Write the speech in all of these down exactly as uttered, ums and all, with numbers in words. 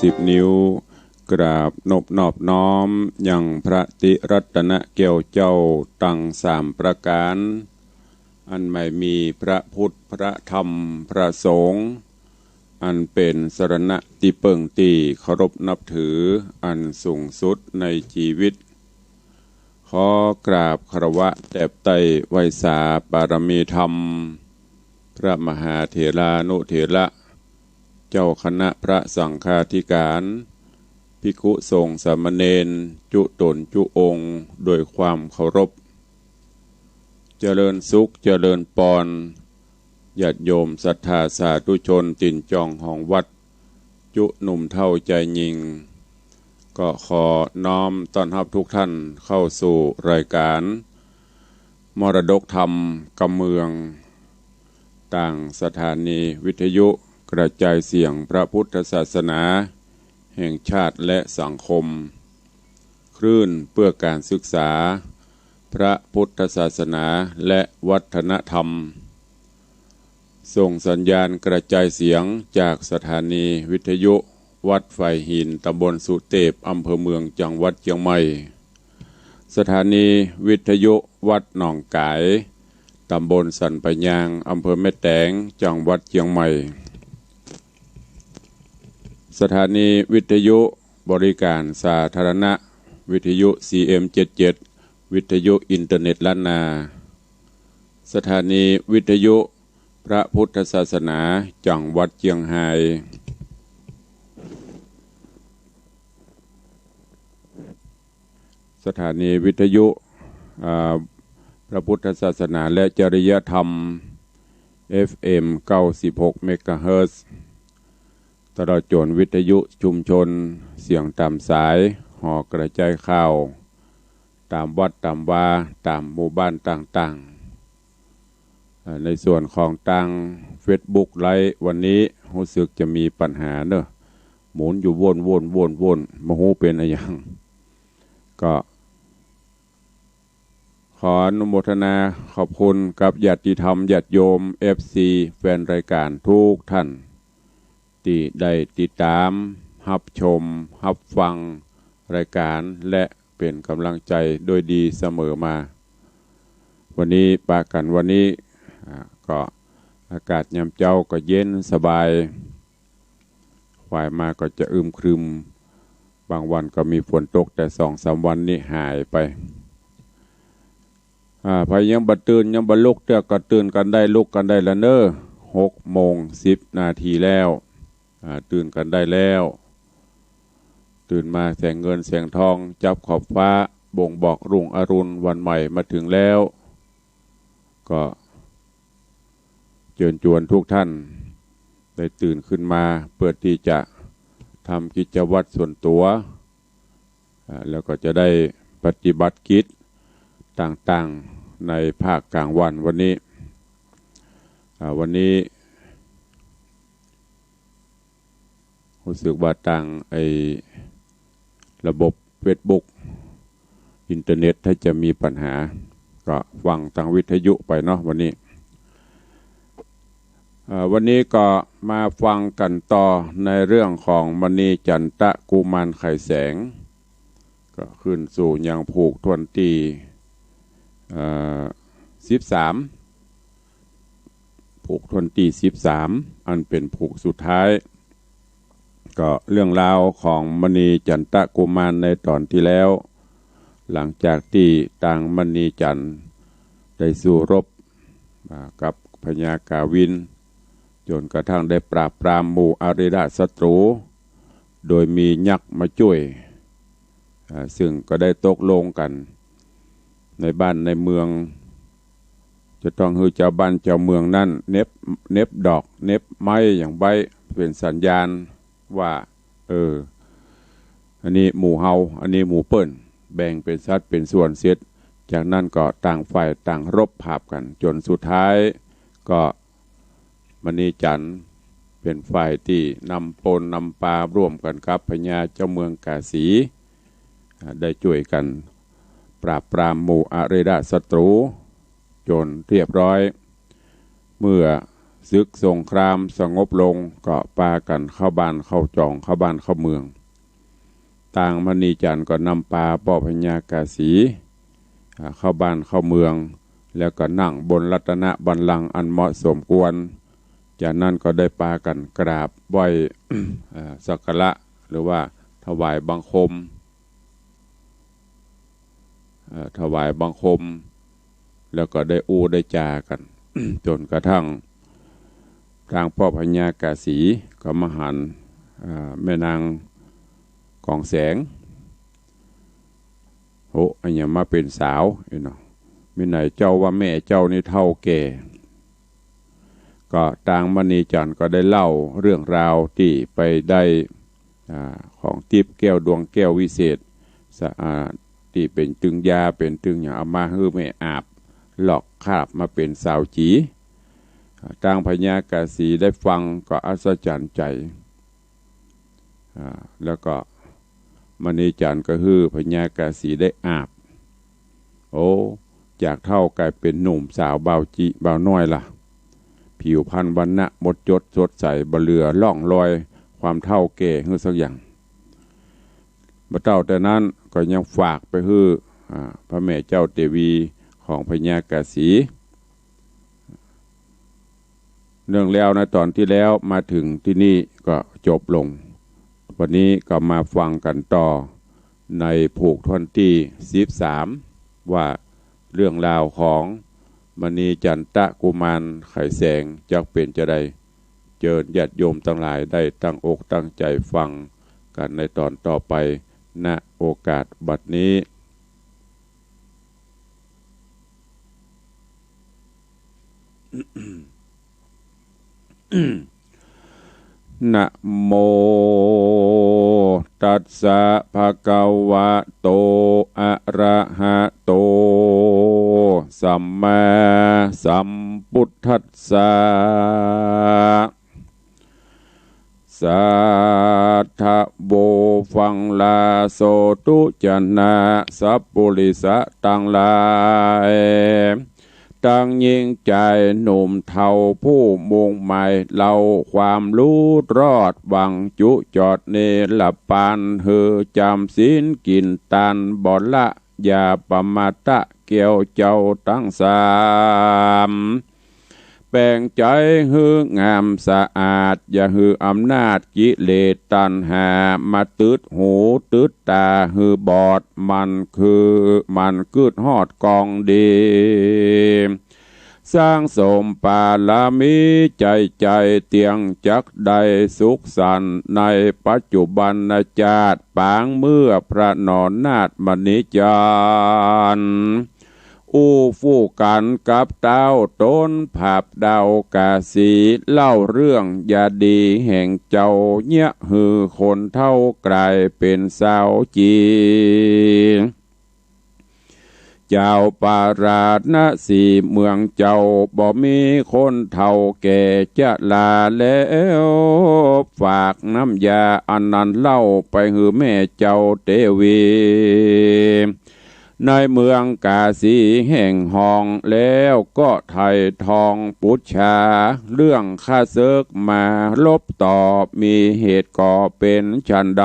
สิบนิ้ว กราบนบนอบน้อมยังพระติรัตนแก้วเจ้าตังสามประก๋าน อันหมายมีพระพุทธ พระธรรม พระสงฆ์ อันเป๋นสรณะตี้เปิ้งตี้เคารพนับถืออันสูงสุดในจีวิต ขอกราบคารวะแตบไต้ไหว้สาปารมีธรรม พระมหาเถรานุเถระ เจ้าคณะพระสังฆาธิการ ภิกขุสงฆ์สามเณร จุ๊ต๋นจุ๊องค์ โดยความเคารพ เจริญสุขเจริญปอน ญาติโยมศรัทธาสาธุชนตี๋นจองห้องวัด จุ๊หนุ่มเฒ่าจายญิง ก็ขอน้อมต้อนฮับทุกท่านเข้าสู่รายการมรดกธรรมกำเมือง ตางสถานีวิทยุกระจายเสียงพระพุทธศาสนาแห่งชาติและสังคม คลื่นเพื่อการศึกษาพระพุทธศาสนาและวัฒนธรรม ส่งสัญญาณกระจายเสียงจากสถานีวิทยุวัดฝายหิน ตำบลสุเตพ อำเภอเมือง จังหวัดเจียงใหม่ สถานีวิทยุวัดหนองก๋าย ตำบลสันป่ายยาง อำเภอแม่แตง จังหวัดเจียงใหม่ สถานีวิทยุบริการสาธารณะ วิทยุ ซีเอ็ม เจ็ดเจ็ด วิทยุอินเทอร์เน็ตล้านนา สถานีวิทยุพระพุทธศาสนา จังหวัดเจียงฮาย สถานีวิทยุ อ่า พระพุทธศาสนาและจริยธรรม เอฟเอ็ม เก้าสิบหก เมกะเฮิรตซ์ ตลอดจ๋นวิทยุชุมชนเสียงต๋ามสาย หอกระจายข่าว ต๋ามวัดต๋ามวา ต๋ามหมู่บ้านต่างๆ อ่า ในส่วนของตางเฟซบุ๊กไลฟ์วันนี้ฮู้สึกจะมีปัญหาเนาะ หมุนอยู่ว่นๆๆๆ บ่ฮู้เป๋นอะหยัง ก็ขออนุโมทนาขอบคุณกับญาติธรรมญาติโยม เอฟซี แฟนรายการทุกท่าน ตี้ได้ติดต๋าม ฮับชม ฮับฟังรายการ และเป๋นก๋ำลังใจ๋ด้วยดีเสมอมา วันนี้ปะกั๋นวันนี้ อ่า ก็อากาศยามเจ๊าก็เย็นสบาย ฝ่ายมาก็จะอึมครึม บางวันก็มีฝนตก แต่สองสามวันนี้หายไป อ่า ใผยังบ่ตื่นยังบ่ลุกเตื้อก็ตื่นกั๋นได้ลุกกั๋นได้ละเน่อ หกโมงสิบนาทีแล้ว อ่า ตื่นกั๋นได้แล้ว ตื่นมาแสงเงินแสงทองจับขอบฟ้า บ่งบอกรุ่งอรุณวันใหม่มาเถิงแล้ว ก็เจิญจวนทุกท่านได้ตื่นขึ้นมาเพื่อตี้จะทำกิจวัตรส่วนตั๋ว อ่า แล้วก็จะได้ปฏิบัติกิจต่างๆ ในภาคกลางวันวันนี้ อ่า วันนี้ ฮู้สึกว่าตางไอ้ระบบเฟซบุ๊ก อินเทอร์เน็ตถ้าจะมีปัญหา ก็ฟังตางวิทยุไปเนาะวันนี้ เอ่อ วันนี้ก็มาฟังกั๋นต่อในเรื่องของมณีจันตะกุมารไขแสง ก็ขึ้นสู่ยังผูกถ้วนตี้ เอ่อ สิบสาม ผูกถ้วนตี้สิบสาม อันเป๋นผูกสุดท้าย ก็เรื่องราวของมณีจันตะกุมารในต๋อนตี้แล้ว หลังจากตี้ตางมณีจันทร์ได้สู้รบ อ่า กับพญากาวิน จ๋นกระทั่งได้ปราบปรามหมู่อริราชศัตรู โดยมียักษ์มาจ้วย อ่า ซึ่งก็ได้ตกลงกั๋น ในบ้านในเมือง จะต้องหื้อจาวบ้านจาวเมืองนั้นเหน็บ เหน็บดอก เหน็บไม้หยังไว้เป๋นสัญญาณว่า เออ อันนี้หมู่เฮา อันนี้หมู่เปิ้น แบ่งเป๋นสัดเป๋นส่วนเสร็จ จากนั้นก็ต่างฝ่ายต่างรบผาบกั๋น จ๋นสุดท้ายก็ มณีจันทร์เป๋นฝ่ายตี้นำปนนำปาร่วมกั๋นกับพญาเจ้าเมืองกาสี อ่า ได้จ้วยกั๋นปราบปรามหมู่อริราชศัตรูจ๋นเรียบร้อย เมื่อ ศึกสงครามสงบลง ก็ปากั๋นเข้าบ้านเข้าจอง เข้าบ้านเข้าเมือง ตางมณีจันทร์ก็นำปาป้อพญากาสี อ่า เข้าบ้านเข้าเมือง แล้วก็นั่งบนรัตนบัลลังก์อันเหมาะสมควร จากนั้นก็ได้ปากั๋นกราบไหว้ อ่า สักการะ หรือว่าถวายบังคม เอ่อ ถวายบังคม แล้วก็ได้อู้ได้จากั๋น จ๋นกระทั่งตางป้อพญากาสีก็มาหัน อ่า แม่นางกองแสง โห อะหยังมาเป๋นสาว เอ้ยเนาะ มิไหนเจ้าว่าแม่เจ้านี่เฒ่าแก่ ก็ตางมณีจันทร์ก็ได้เล่าเรื่องราวตี้ไปได้ อ่า ของติ๊บแก้วดวงแก้ววิเศษ สะอาด ตี้เป๋นตึงยา เป๋นตึงหยัง เอามาหื้อแม่อาบ ลอกคราบมาเป๋นสาวจี๋ อ่า ตางพญากาสีได้ฟังก็อัศจรรย์ใจ๋ อ่า แล้วก็มณีจันทร์ก็หื้อพญากาสีได้อาบ โอ้ จากเฒ่าก๋ายเป๋นหนุ่มสาว บ่าวจิ๋วบ่าวน้อยละ ผิวพรรณวรรณะหมดจดสดใส บ่เหลือร่องรอยความเฒ่าแก่หื้อสักอย่าง บ่เต้าแต่นั้นก็ยังฝากไปหื้อ อ่า พระแม่เจ้าเตวีของพญากาสี เรื่องแล้วในต๋อนตี้แล้วมาเถิงตี้นี่ก็จบลง วันนี้ก็มาฟังกั๋นต่อในผูกถ้วนตี้สิบสาม ว่าเรื่องราวของมณีจันทะกุมารไขแสงจักเป๋นจาใด เจิญญาติโยมตังหลายได้ตั้งอกตั้งใจ๋ฟังกั๋นในต๋อนต่อไป ณ โอกาสบัดนี้ นะโมตัสสะ ภะคะวะโต อะระหะโต สัมมาสัมพุทธัสสะ สาธะโว ฟังลาโสตุ จะนะสัพปุริสะตังหลาย ตังญิงจายหนุ่มเฒ่าผู้มุ่งหมายเล่าความหลุดรอด หวังจุจอดเนรปาน หื้อจ๋ำศีลกิ๋นตาน บ่ละยาปมาทะแก้วเจ้าตังสาม แป๋งใจ๋หื้องามสะอาด อย่าหื้ออำนาจกิเลสตัณหามาตึดหูตึดต๋าหื้อบอด หมั่นคือ หมั่นกึ๊ดฮอดกองดี สร้างสมปารมีใจ๋ใจ๋ เตี้ยงจักได้สุขสันต์ในปัจจุบันจาติ ปางเมื่อพระนอนนาถมณีจันทร์ อู้ฟู่กั๋นกับต้าวต๋น ผาบดาวกาสี เล่าเรื่องยาดีแห่งเจ้า เยียะหื้อคนเฒ่ากลายเป๋นสาวจี๋ เจ้าปาราณสีเมืองเจ้า บ่มีคนเฒ่าแก่จะลาแล้ว ฝากน้ำยาอันนั้นเล่าไปหื้อแม่เจ้าเตวี ในเมืองกาสีแห่งห้อง แล้วก็ไถ่ทองปุจฉา เรื่องข้าเสิกมาลบต่อ มีเหตุก็เป๋นฉันใด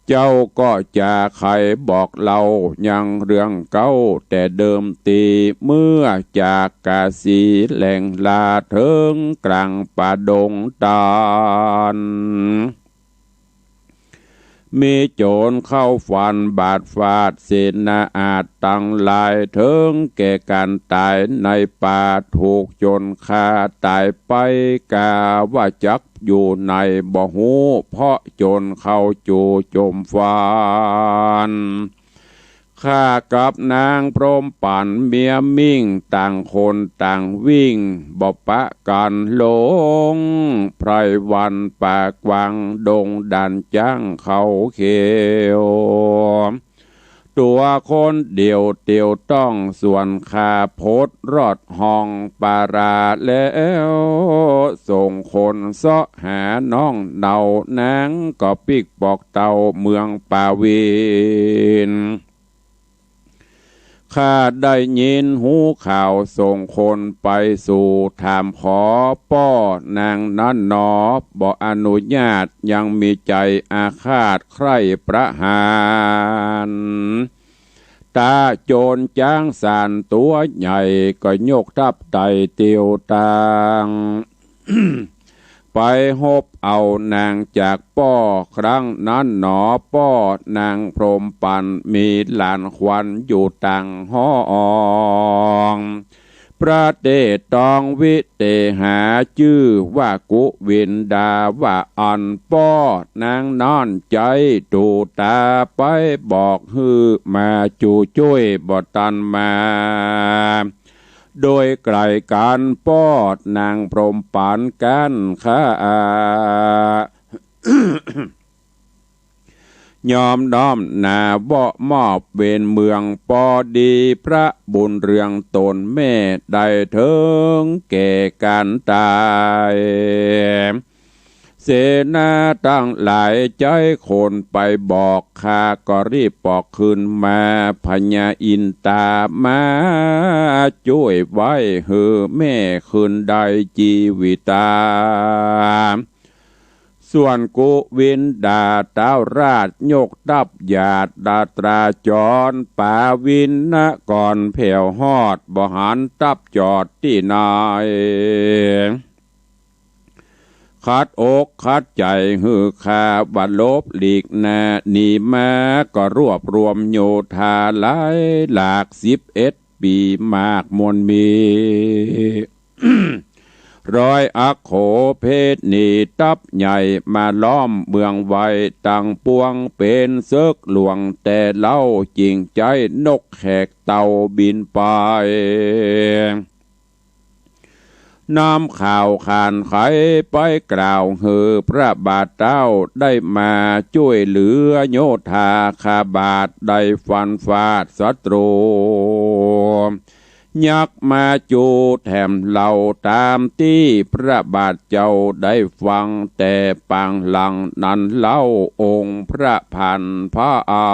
เจ้าก็จะไขบอกเล่ายังเรื่องเก๊า แต่เดิมตี้เมื่อจากกาสีแหล่งลาเถิงกลางป่าดงตาล มีโจรเข้าฝันบาดฟาดเสนาอาชญ์ตังหลาย เถิงแก่ก๋านต๋ายในป่า ถูกโจรฆ่าต๋ายไป กาว่าจักอยู่ไหนบ่ฮู้ เพราะโจรเข้าจู่โจมฟัน ข้ากับนางพรหมปันเมียมิ่ง ต่างคนต่างวิ่ง บ่ปะกั๋นลง ไพรวันป่ากว้าง ดงด่านจ๊างเขาเขียว ตั๋วคนเดียวเตียวต้อง ส่วนข้าพดรอดห้องป่าราแล้ว ส่งคนเซาะหาน้องเนา นางก็ปิ๊กปอกเต้าเมืองป่าวิน ใค ถ้าได้ยินฮู้ข่าวส่งคนไปสู่ ถามขอป้อ นางนั้นหนอ บ่อนุญาต ยังมีใจ๋อาฆาตใคร่ประหาร ต๋าโจรจ๊างสารตั๋วใหญ่ ก็ยกทัพไต่เตียวตาง ไปฮบเอานางจากป้อ ครั้งนั้นหนอป้อ นางพรหมปัน มีหลานขวัญอยู่ต่างห้อง ประเทศตองวิเตหา จื้อว่ากุวินดาว่าอั้น ป้อนางนั้นใจ๊ ถูต๋าไปบอกหื้อมา จูจ้วยบ่ตันมา โดยไกลกั๋น ป้อนางพรหมปันกั๋นข้า ยอมน้อมหน้าเบาะมอบเวรเมือง ปอดีพระบุญเรืองต๋นแม่ ได้เถิงแก่ก๋านต๋าย เสนาตังหลายใจ๊คนไปบอก ข้าก็รีบปอกคืนมา พญาอินต๋ามาจ้วยไว้ หื้อแม่คืนได้จีวิตา ส่วนกุวินดาท้าวราชยกทัพหยาด ดาตราจรปาวินนครแผ่วฮอด บ่หันทัพจอดตี้ไหน ขัดอกขัดใจ๋หื้อข้า ว่าหลบหลีกหน้าหนีมา ก็รวบรวมโยธาหลายหลาก สิบเอ็ดปี๋มากมวลมี ร้อยอัคโขเภทนี ทัพใหญ่มาล้อมเมืองไว้ ตังปวงเป๋นเสิกหลวง แต่เล่าจิ่งใจ๊นกแขกเต่าบินไป นำข่าวขานไขไปกล่าว หื้อพระบาทเต้าได้มาจ้วยเหลือ โยธาข้าบาทได้ฟันฟาดศัตรู ยักษ์มาจูแถมเล่า ต๋ามตี้พระบาทเจ้าได้ฟัง แต่ปางหลังนั้นเล่า องค์พระผันพระเอา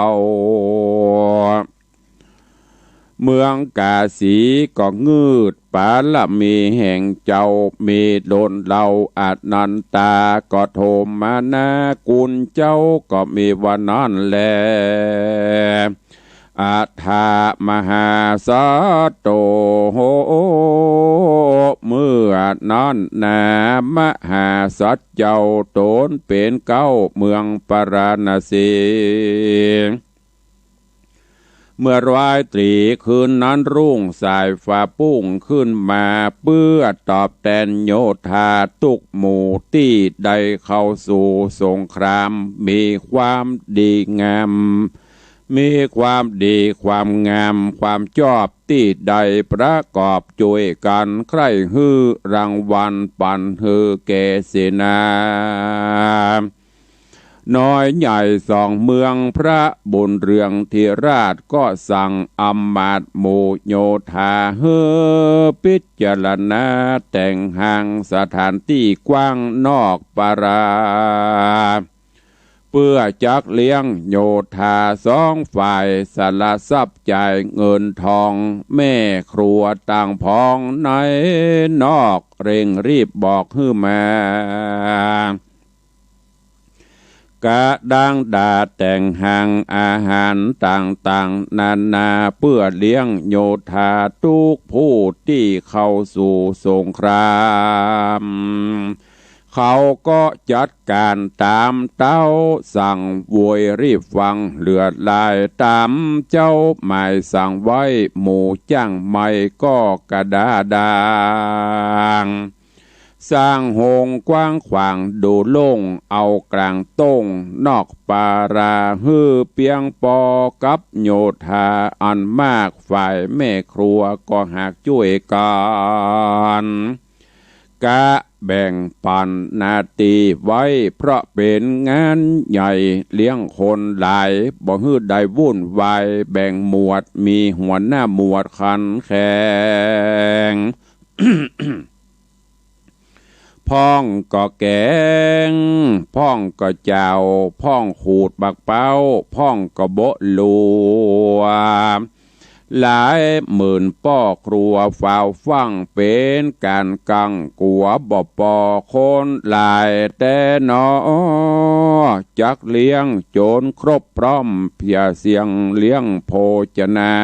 เมืองกาสีก็งืด ปารมีแห่งเจ้ามีล้นเล่า อนันตาก็โทมนา กุณเจ้าก็มีว่านั้นแล อัฏฐมหาสัตโต เมื่อนั้นนา มหาสัตว์เจ้าต๋นเป๋นเก๊าเมืองปาราณสี เมื่อราตรีคืนนั้นรุ่งสายฟ้าปุ้งขึ้นมา เปื้อตอบแตนโยธาทุกหมู่ตี้ได้เข้าสู่สงคราม มีความดีงาม มีความดีความงามความจอบตี้ได้ประกอบจ้วยกั๋น ใคร่หื้อรางวัลปั๋นหื้อแก่เสนา น้อยใหญ่สองเมือง พระบุญเรืองธิราชก็สั่งอำมาตย์หมู่โยธา หื้อพิจารณาแต่งหางสถานตี้กว้างนอกปารา เปื้อจักเลี้ยงโยธาสองฝ่าย สละทรัพย์จ่ายเงินทอง แม่ครัวต่างพองในนอก เร่งรีบบอกหื้อมา กระดั้งดาแต่งหางอาหารต่างๆ นานา เปื้อเลี้ยงโยธาทุกผู้ตี้เข้าสู่สงคราม เขาก็จัดก๋านต๋ามเต้าสั่ง โวยรีบฟังเหลือหลาย ต๋ามเจ้าหมายสั่งไว้ หมู่จ้างใหม่ก็กระด้าด่าง สร้างโฮงกว้างขวางดูโล่ง เอาก๋างต้งนอกปารา หื้อเปียงปอกับโยธาอันมาก ฝ่ายแม่ครัวก็หากจ้วยกั๋น กะแบ่งปั๋นหน้าตี้ไว้ เพราะเป๋นงานใหญ่เลี้ยงคนหลาย บ่หื้อได้วุ่นวาย แบ่งหมวดมีหัวหน้าหมวดขันแข็ง พ่องก็แก๋ง พ่องก็เจ้า พ่องขูดบักเป๊า พ่องก็โบะหลัว หลายหมื่นป้อครัวฝ่าวฟั่ง เป๋นก๋านกังกั๋วบ่ปอคนหลายแต๊หนอ จักเลี้ยงจ๋นครบพร้อมเปียะเสี้ยงเลี้ยงโภจนา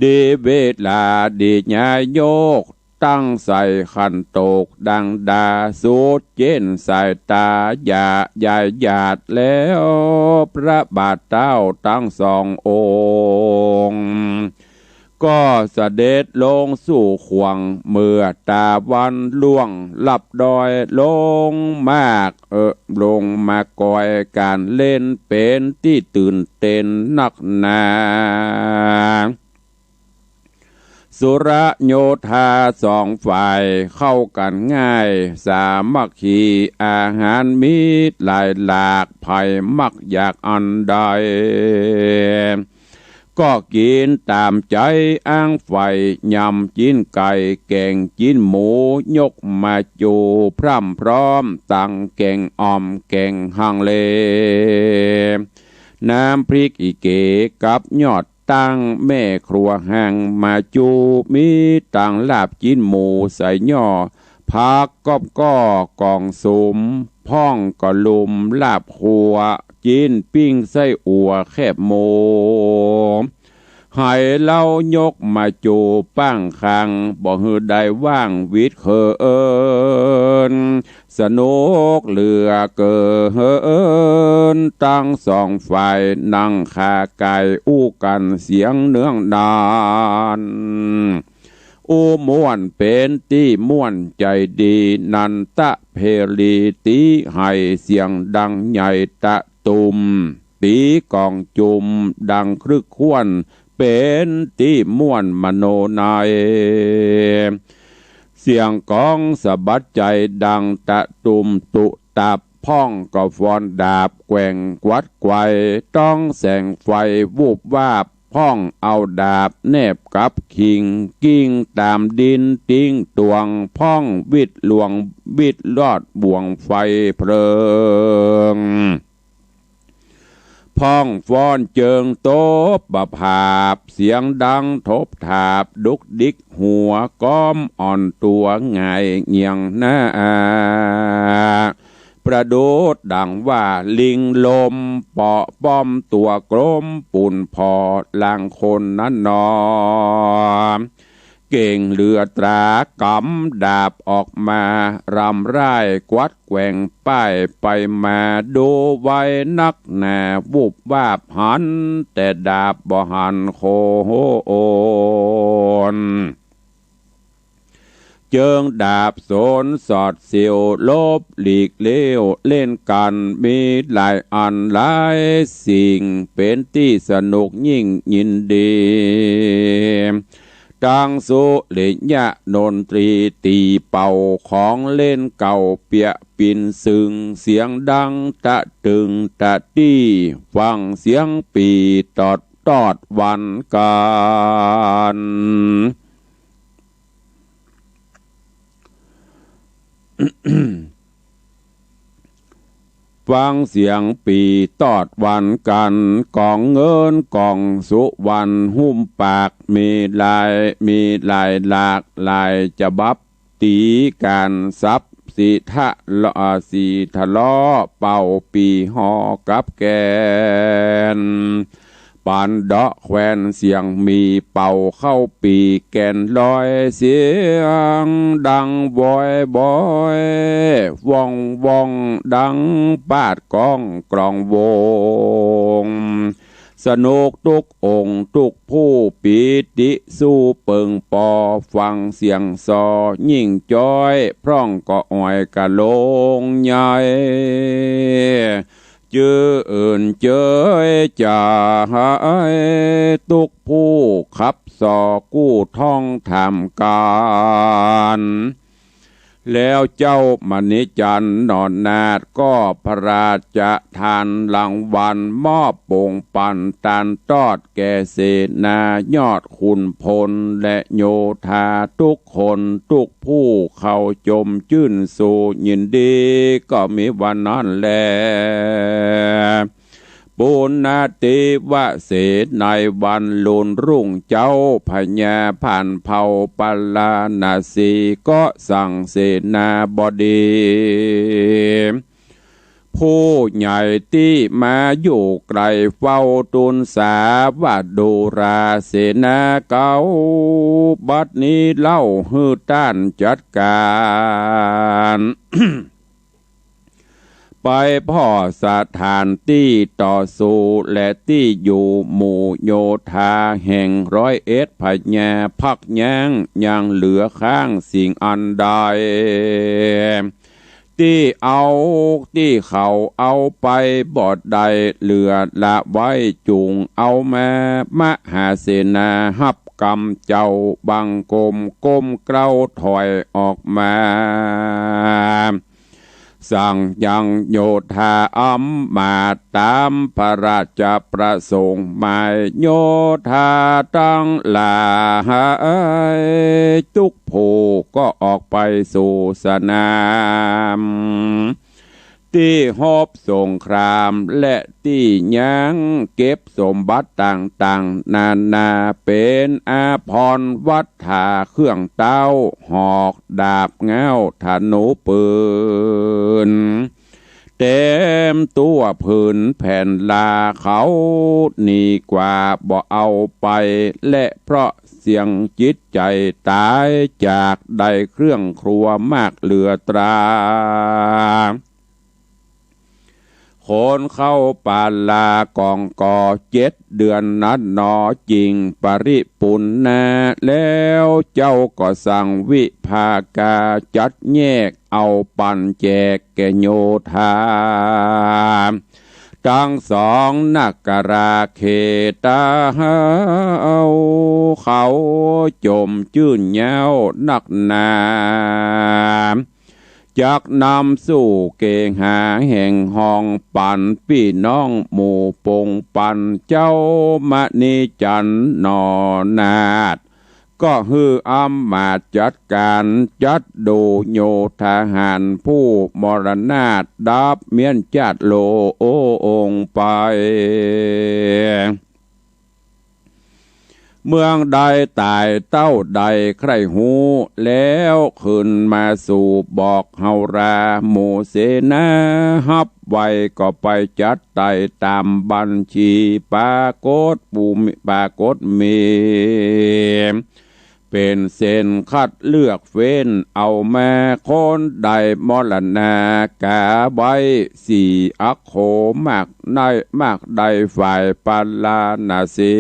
ดีเวลาดีญาโยก ตั้งใส่ขันโตกดังดา สุดเจ๊นสายตาอย่าหยาดแล้ว พระบาทเต้าตังสององค์ ก็เสด็จลงสู่ขวัง เมื่อต๋าวันล่วงลับดอยลงมาก เออ ลงมากอย ก๋านเล่นเป๋นตี้ตื่นเต้นนักหนา สุรโยธาสองฝ่ายเข้ากั๋นง่าย สามัคคี อาหารมีหลายหลาก ใผมักอยากอันใด ก็กิ๋นต๋ามใจ๋อ้างใฝ่ ยำจิ๊นไก่แก๋งจิ๊นหมู ยกมาจู๋พร่ำพร้อม ตังแก๋งอ่อมแก๋งฮังเล น้ำพริกอิเก๋กับยอด ตังแม่ครัวหังมาจู๋ มีตังลาบจิ๊นหมูใส่ย่อ ผักก๊อบก้อก๋องสุม พ่องก็ลุมลาบคั่ว จิ๊นปิ้งไส้อั่วแคบหมู ไหเล้ายกมาจู๋ป้างคัง บ่หื้อได้ว่างวิดเขิน สนุกเหลือเกิน ตังสองฝ่ายนั่งขาก๋ายอู้กั๋นเสียงเนืองนาน อู้ม่วนเป๋นตี้ม่วนใจ๋ดี นันตะเพลีตี๋ไหเสียงดังใหญ่ตะตุ่ม ตี๋ก๋องจุ่มดังครึกควน เป๋นตี้ม่วนมโนใน เสียงก๋องสะบัดใจ๋ดังตะตุ่มตุ๊ตับ พ่องก็ฟ้อนดาบแกว่งกวัดไกว ต้องแสงไฟวุบวาบ พ่องเอาดาบแนบกับคิง กิ้งต๋ามดินติ๊งตวง พ่องวิดลวงวิดลอดบ่วงไฟเพลิง พ่องฟ้อนเจิงตบประผาบ เสียงดังทบถาบ ดุกดิกหัวก้อมอ่อนตั๋วหงายเหงี่ยงหน้า ประดุจดังว่าลิงลม เปาะป้อมตั๋วกลม ปูนผ่อลางคนนั้นหนอ เก่งเหลือต๋ากำดาบออกมา รำร่ายกวัดแกว่งป้ายไปมา ดูไวนักหนา วุบวาบหันแต่ดาบบ่หันคน เจิงดาบสนสอดเสียว หลบหลีกเลี้ยวเล่นกั๋น มีหลายอันหลายสิ่ง เป๋นตี้สนุกยิ่งยินดี ตังสุริยะดนตรีตี๋เป่า ของเล่นเก่าเปียะปิ่นซึ่ง เสียงดังตะตึงตะตี้ ฟังเสียงปี่ตอดตอดวันกั๋น ฟังเสียงปี่ตอดวันกั๋น ก๋องเงินก๋องสุวรรณหุ้มปาก มีหลาย มีหลายหลากหลายฉบับ ตี๋ก๋านสับ สีทะเลาะ สีทะเลาะ เป่าปี่ฮอกับแกน ปันเดาะแควนเสียงหมี่ เป่าเข้าปี่แกนลอย เสียงดังวอยบอย ว่องว่องดังปาดก้องกลองวง สนุกตุ๊กองค์ตุ๊กผู้ ปีติสู้เปิงปอ ฟังเสียงซอยิ่งจ้อย พร่องก็อ่อยกะโลงใหญ่ จื้นเจยจ๋าย ตุ๊กผู้ขับซอกู้ท้องถามก๋าน แล้วเจ้ามณีจันทร์หนอนาถก็พระราชทานรางวัล มอบป๋งปันตานตอดแก่เสนายอดขุนพล และโยธาตุ๊กคนตุ๊กผู้ เขาจมจื้นสูยินดี ก็มีวันนั้นแล ปุณณเตวะเสน ในวันลุนรุ่งเจ๊า พญาผ่านเผ่าปาราณสีก็สั่งเสนาบดี ผู้ใหญ่ตี้มาอยู่ไกลเฝ้าตู๋นสาว่า ดูราเสนาเก๊า บัดนี้เล่าหื้อต้านจัดก๋าน ไปผ่อสถานตี้ต่อสู้และตี้อยู่หมู่โยธาแห่งร้อยเอ็ด พญาพักยั้ง ยังเหลือค้างสิ่งอันใด ตี้เอา ตี้เขาเอาไปบ่ได้เหลือละไว้ จุ่งเอามา มหาเสนาฮับกำเจ้าบังคมก้มเกล้าถอยออกมา สั่งยังโยธาอำมาตย์ต๋ามพระราชประสงค์ หมายโยธาตังหลาย ตุ๊กผู้ก็ออกไปสู่สนาม ตี้ฮบสงครามและตี้ยังเก็บสมบัติต่างๆ นานา เป๋นอาภรณ์วัตถาเครื่องเต๊า หอกดาบง้าวธนูปืน เต๋มตั๋วผืนแผนลา เขาหนีกว่าบ่เอาไป และเพราะเสี้ยงจิตใจ๋ต๋ายจาก ได้เครื่องครัวมากเหลือตรา คนเข้าปาลาก่องก่อ เจ็ดเดือนนั้นหนอจึ่งปริปุณณา แล้วเจ้าก็สั่งวิภาคาจัดแยกเอาปันแจกแก่โยธาตังสองนักกราเขตา เขาจมจื้นเย้านักหนา จักนำสู่เกหาแห่งห้องปันปี้น้องหมู่ปงปันเจ้ามณีจันทร์หนอนาถ ก็หื้ออำมาตย์จัดก๋านจัดดูโยธาหารผู้มรณาดดับเมี้ยนจาติโลองไป เมืองใดต๋ายเต้าใดใคร่ฮู้ แล้วคืนมาสู่บอกเฮารา หมู่เสนาฮับไวก็ไปจัดไต่ต๋ามบัญชี ปรากฏปูมี ปรากฏมี เป๋นเส้นคัดเลือกเฟ้นเอามา คนใดมรณากาไว้สี่อักโข มากได้ มากได้ฝ่ายปาราณสี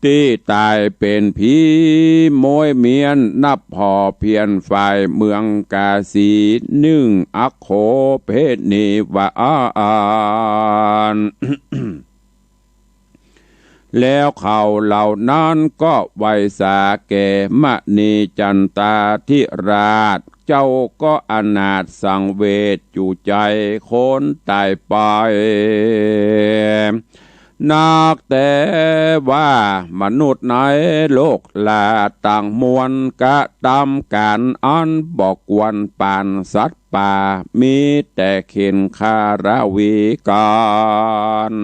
ตี้ต๋ายเป๋นผีโม้ยเมี้ยน นับผ่อเพี้ยนฝ่ายเมืองกาสี นึ่งอักโข เพศนี้ว่าอาอัน แล้วเขาเหล่านั้นก็ไหว้สาแก่มณีจันตาธิราช เจ้าก็อนาถสังเวชอยู่ใจ๋ คนต๋ายไป นักแต่ว่ามนุษย์ในโลกลาตังมวล กระตำก๋านอันบ่ควรปานสัตว์ป่า มีแต่เข็ญฆ่าราวีกั๋น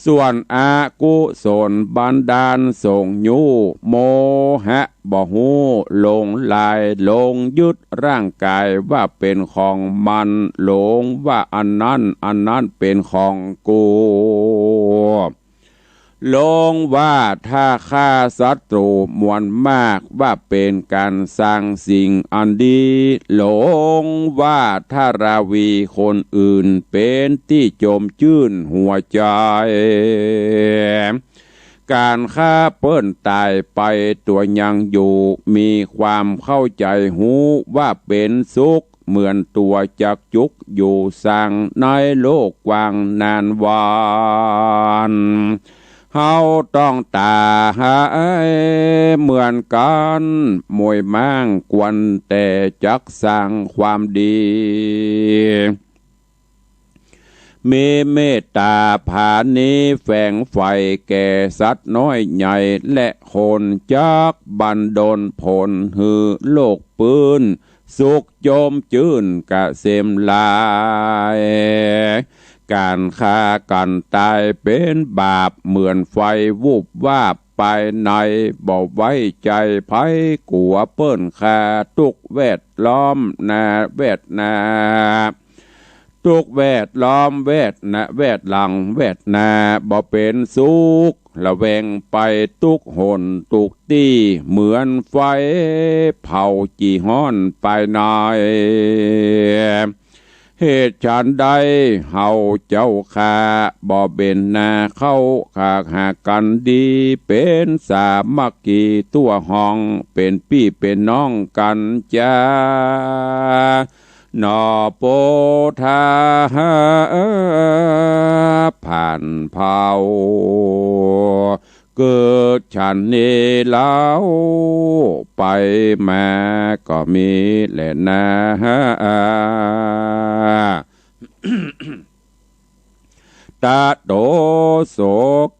ส่วนอกุศลบันดาลส่งยู้ โมหะบ่ฮู้ หลงไหล หลงยึดร่างก๋ายว่าเป๋นของมัน หลงว่าอันนั้นอันนั้นเป๋นของกู หลงว่าถ้าฆ่าศัตรูมวลมากว่าเป๋นก๋านสร้างสิ่งอันดี หลงว่าถ้าราวีคนอื่นเป๋นตี้จมจื้นหัวใจ๋ ก๋านฆ่าเปิ้นต๋ายไปตั๋วยังอยู่ มีความเข้าใจ๋ฮู้ว่าเป๋นสุข เหมือนตั๋วจักจุกอยู่สร้างในโลกกว้างนานวาน เฮาต้องต๋ายเหมือนกั๋น โม้ยม้างควรแต่จักสร้างความดี มีเมตต๋าผาณีแฝงใฝ่แก่สัตว์น้อยใหญ่และคน จักบันดลผลหื้อโลกปื้น สุขจมจื้นกะเสมหลาย ก๋านฆ่ากั๋นต๋ายเป๋นบาป เหมือนไฟวุบวาบไปใน บ่ไว้ใจ๋ใผ กั๋วเปิ้นฆ่า ตุ๊กแวดล้อมหน้าแวดหน้า ตุ๊กแวดล้อมแวดหน้า แวดหลังแวดหน้า บ่เป๋นสุข ระแวงไปตุ๊กหนตุ๊กตี้ เหมือนไฟเผาจีฮ้อนภายใน เหตุฉันใดเฮาเจ้าข้า บ่เบนหน้าเข้า หากหากั๋นดี เป๋นสามัคคีตั๋วห้อง เป๋นปี้เป๋นน้องกั๋นจา หนอ โปธาผันเผ่า เกิดฉันนี้เล่า ไปมาก็มีแลนา ตะโต โส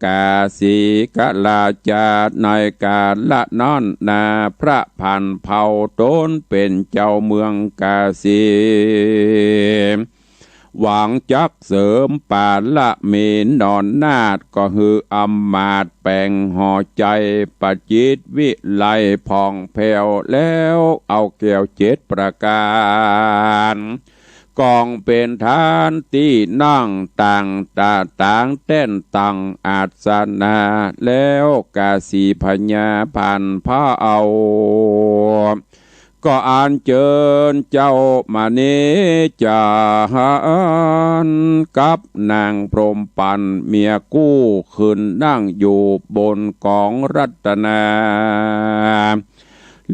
กาสีกราจา ในกาละนั้นนา พระผันเผ่าต๋นเป๋นเจ้าเมืองกาสี หวังจักเสริมปารมีหนอนาถ ก็หื้ออำมาตย์แป๋งห่อใจ๋ ประจิตวิไลผ่องแผ้ว แล้วเอาแก้วเจ็ดประก๋าน ก๋องเป๋นฐานตี้นั่ง ตั้งตะตางแต้นตังอาสนะ แล้วกาสีพญาผันเผ่า ก็อัญเจิญเจ้ามณีจันทร์ กับนางพรหมปันเมียกู้ ขึ้นนั่งอยู่บนกองรัตนา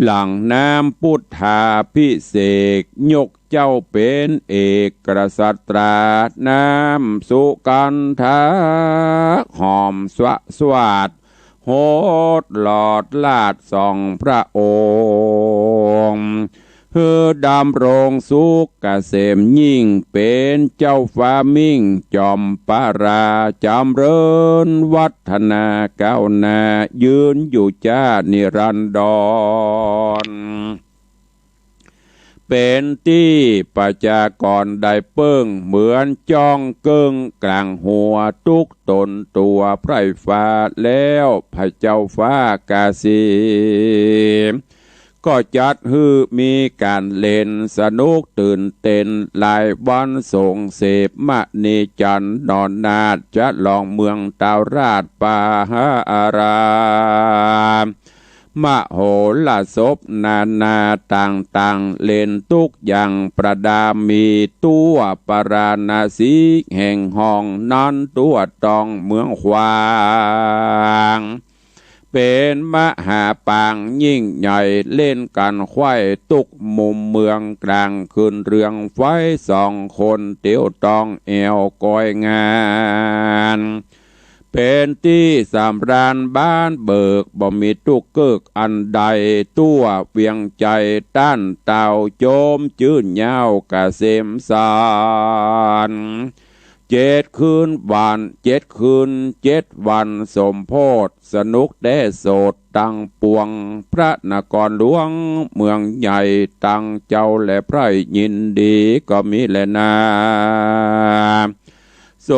หลั่งน้ำปุทธาภิเษก ยกเจ้าเป๋นเอกกษัตรา น้ำสุกัณฑาหอมสะสวาด หดหลอดลาดส่องพระองค์ หื้อดำรงสุขเกษมยิ่ง เป๋นเจ้าฟ้ามิ่งจอมปรา จ๋ำเริญวัฒนาก้าวหน้า ยืนอยู่จ้านิรันดร เป๋นตี้ประชากรได้เปิ้ง เหมือนจ้องเกิ่งก๋างหัว ตุ๊กต๋นตั๋วไพร่ฟ้า แล้วพระเจ้าฟ้ากาสี ก็จัดหื้อมีก๋านเล่นสนุกตื่นเต้น หลายวันส่งเสพมณีจันทร์ หนอนาถฉลองเมืองตาวราชปาหาอาราม มโหรสพนานาต่างๆ เล่นตุ๊กอย่างประดามี ตั๋วปาราณสีแห่งห้องนั้น ตั๋วตองเมืองขวาง เป๋นมหาปางยิ่งใหญ่ เล่นกั๋นไขว้ตุ๊กมุมเมือง ก๋างคืนเรืองไฟส่องคน เตียวตองแอ่วก้อยงาน เป๋นตี้สำราญบานเบิก บ่มีตุ๊กเกิกอันใด ตั๋วเวียงใจ๋ต้านเต้า จมจื้นยาวเกษมสันต์ เจ็ดคืนวัน เจ็ดคืนเจ็ดวันสมโพธิ สนุกแต๊โสดตังปวง พระนครหลวงเมืองใหญ่ ตังเจ้าและไพร่ยินดีก็มีแลนา โส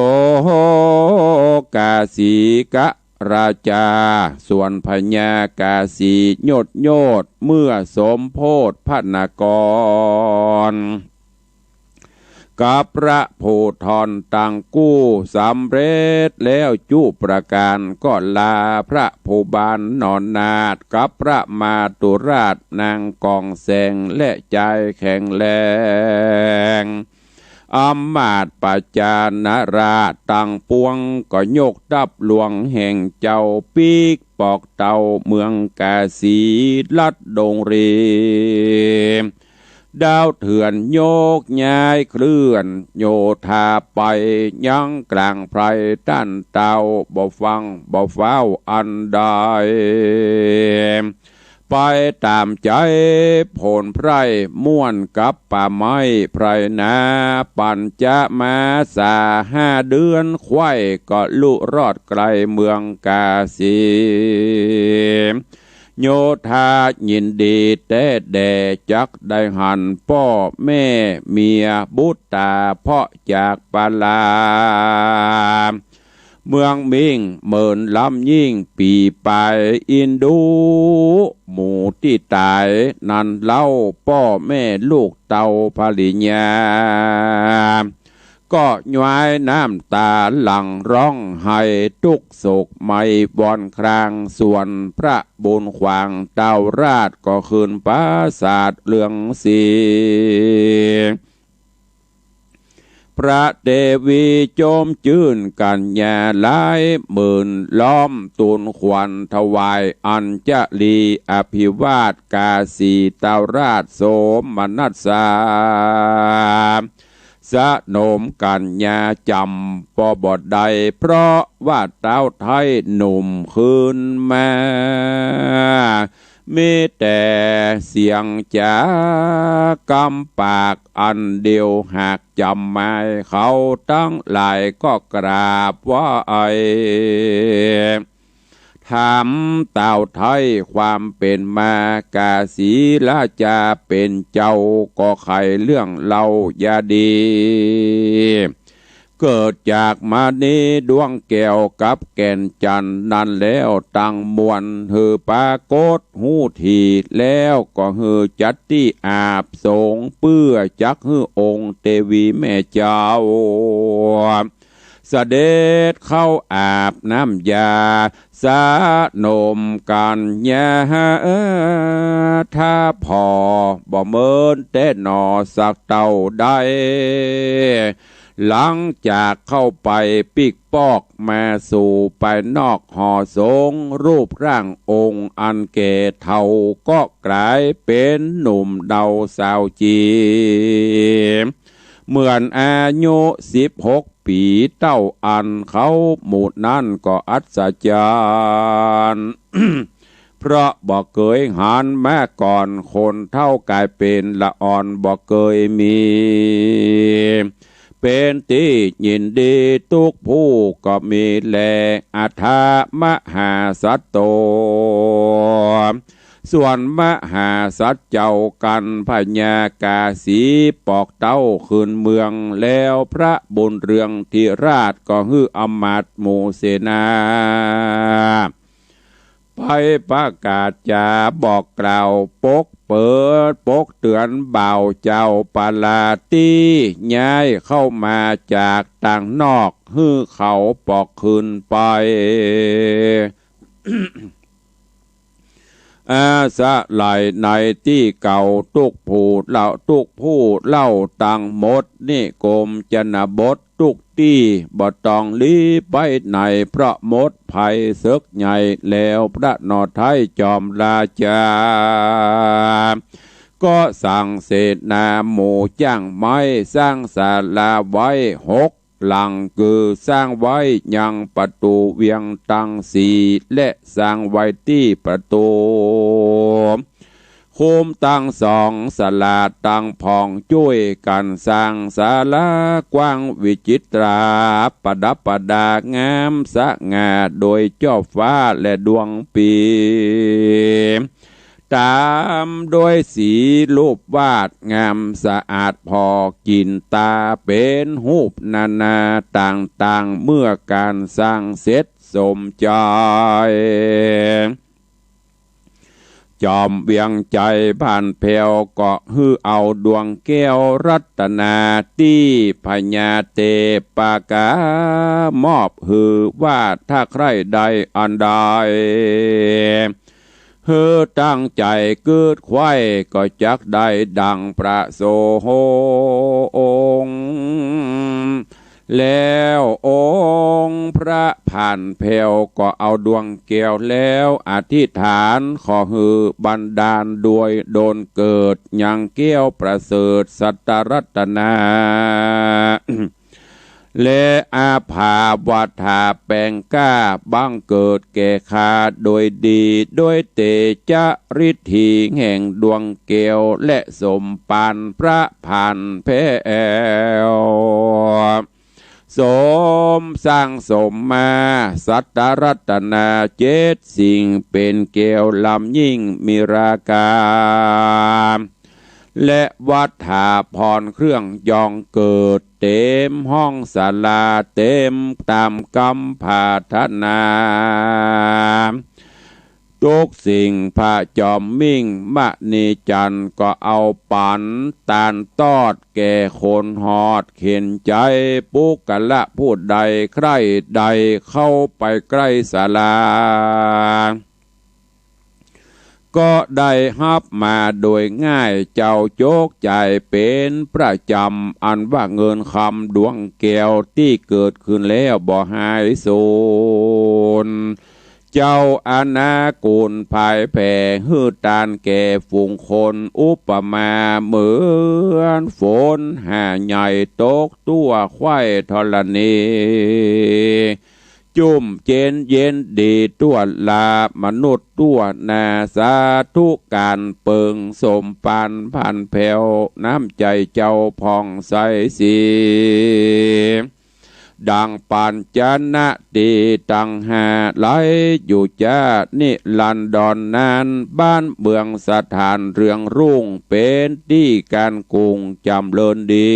กาสีกราจา ส่วนพญากาสีโยชน์โยชน์ เมื่อสมโพธิพระนคร กับพระผู้ทอนตังกู้สำเร็จแล้วจุประก๋าน ก็ลาพระผู้บานหนอนาถ กับพระมาตุราชนางกองแสง และจายแข็งแรง อำมาตย์ประจานาราชตังปวง ก็ยกทัพหลวงแห่งเจ้า ปิ๊กปอกเต้าเมืองกาสี ลัดดงรี ดาวเถื่อนโยกย้ายเคลื่อน โยธาไปยังก๋างไพรต้านเต้า บ่ฟั่งบ่ฟ้าวอันใด ไปต๋ามใจ๋โผนไพร่ ม่วนกับป่าไม้ไพรนา ปั๋ญจมาสาห้าเดือน ไขว้ก็ลุรอดไกลเมืองกาสี โยธายินดีแต๊แด่ จักได้หันป้อแม่เมียบุตรา เพราะจากปรา เมืองมิ่งเหมินล้ำยิ่งปี๋ไป อินดูหมู่ตี้ต๋ายนั้นเล่า ป้อแม่ลูกเต้าภริยา ก็ย้อยน้ำต๋าหลั่งฮ้องไห้ตุ๊กโศกไหม้วอนคราง ส่วนพระบุญขวางเต้าราชก็ขึ้นปราสาทเรืองสี พระเตวีโจมจื้นกั๋ญญาหลายหมื่น ล้อมตูลขวัญถวายอัญชลี อภิวาทกาสีเต้าราชโสมนัสสา สนมกั๋ญญาจ๋ำปอบ่ได้ เพราะว่าเต้าไท้หนุ่มขึ้นมา มีแต่เสียงจ๋ากำปากอันเดียว หากจ๋ำหมายเขาตังหลายก็กราบไหว้ ถามเต้าไท้ความเป๋นมา กาสีราชาเป๋นเจ้าก็ไขเรื่องเล่าอย่าดี เกิดจากมณีดวงแก้วกับแก่นจันทร์นั้นแล้วตังมวล หื้อปรากฏฮู้ทีแล้ว ก็หื้อจัดตี้อาบสงฆ์ เปื้อจักหื้อองค์เตวีแม่เจ้า เสด็จเข้าอาบน้ำยา สนมกั๋ญญา ถ้าผ่อบ่เมินแต๊หนอ สักเต้าใด หลังจากเข้าไปปิ๊กปอกมาสู่ภายนอกหอสงฆ์ รูปร่างองค์อันแก่เฒ่าก็ก๋ายเป๋นหนุ่มเดาสาวจี๋ เหมือนอายุสิบหกปี๋เต้าอั้น เขาหมู่นั้นก็อัศจรรย์ เพราะบ่เกยหันมาก่อน คนเฒ่าก๋ายเป๋นละอ่อนบ่เกยมี เป๋นตี้ยินดีตุ๊กผู้ก็มีแล อัฏฐมหาสัตโต ส่วนมหาสัตว์เจ้ากัณฑ์พญากาสีปอกเต้าคืนเมืองแล้ว พระบุญเรืองธิราชก็หื้ออำมาตย์หมู่เสนา ไปประกาศจ๋าบอกกล่าวปกเปิดปกเตือนบ่าวเจ้าปราตี้ย้ายเข้ามาจากต่างนอก หื้อเขาปอกคืนไป อาศัยในตี้เก่าตุ๊กผู้เล่า ตุ๊กผู้เล่าตังหมด นิคมชนบทตุ๊กตี้ บ่ต้องลี้ไปไหน เพราะหมดภัยเสิกใหญ่แล้ว พระนอไทยจอมราชา ก็สั่งเสนาหมู่จ้างไม้สร้างศาลาไว้หก หลัง คือสร้างไว้ยังประตู๋เวียงตังสี่ และสร้างไว้ตี้ประตู๋คุ้มตังสอง สลาดตังพ่อง จ้วยกั๋นสร้างศาลากว้างวิจิตรา ประดับประดางามสง่าโดยจอบฟ้าและดวงปี๋ ต๋ามโดยสีรูปวาดงามสะอาดผ่อกิ๋นต๋า เป๋นฮูปนานาต่างๆ เมื่อก๋านสร้างเสร็จสมใจ๋ จอมเวียงชัยผ่านแผ้วก็หื้อเอาดวงแก้วรัตนาตี้พญาเตปปากา มอบหื้อว่าถ้าใคร่ได้อันใด หื้อตั้งใจ๋กึ๊ดไขว้ก็จักได้ดังประสงค์ แล้วองค์พระผ่านแผ้วก็เอาดวงแก้วแล้วอธิษฐานขอหื้อบันดาลโดยดลเกิดยังแก้วประเสริฐสัตตรัตนา และอาภาวัฏฐาแปงกล้าบังเกิดแก่ข้าโดยดี โดยเตจะฤทธีแห่งดวงแก้ว และสมปานพระผ่านแผ้ว สมสร้างสมมา สัตตรัตนาเจ็ดสิ่ง เป๋นแก้วล้ำยิ่งมีราคา และวัตถาภรณ์เครื่องยองเกิด เต็มห้องศาลา เต็มต๋ามกำผาถนา ทุกสิ่งพระจอมมิ่งมณีจันทร์ ก็เอาปั๋นตานตอดแก่คนหอดเข็ญใจ๋ ปุคคละผู้ใดใคร่ใด่เข้าไปใก้ศาลา ก็ได้ฮับมาโดยง่าย เจ้าจกจ่ายเป๋นประจ๋ำ อันว่าเงินคำดวงแก้วตี้เกิดขึ้นแล้วบ่หายสูญ เจ้าอนากูลผายแผ่หื้อตานแก่ฝูงคน อุปมาเหมือนฝนหาใหญ่ตกตั้วแคว้นธรณี จุ่มเย็นเย็นดีตั้วลา มนุษย์ตั้วหน้า สาธุก๋านเปิงสมปานผันแผ้ว น้ำใจ๋เจ้าผ่องใสสี ดังปัญจนะตี้ตังห้า ไหลอยู่จ้านิรันดรนั้น บ้านเมืองสถานเรืองรุ่ง เป๋นตี้ก๋านกุ่งจ๋ำเริญดี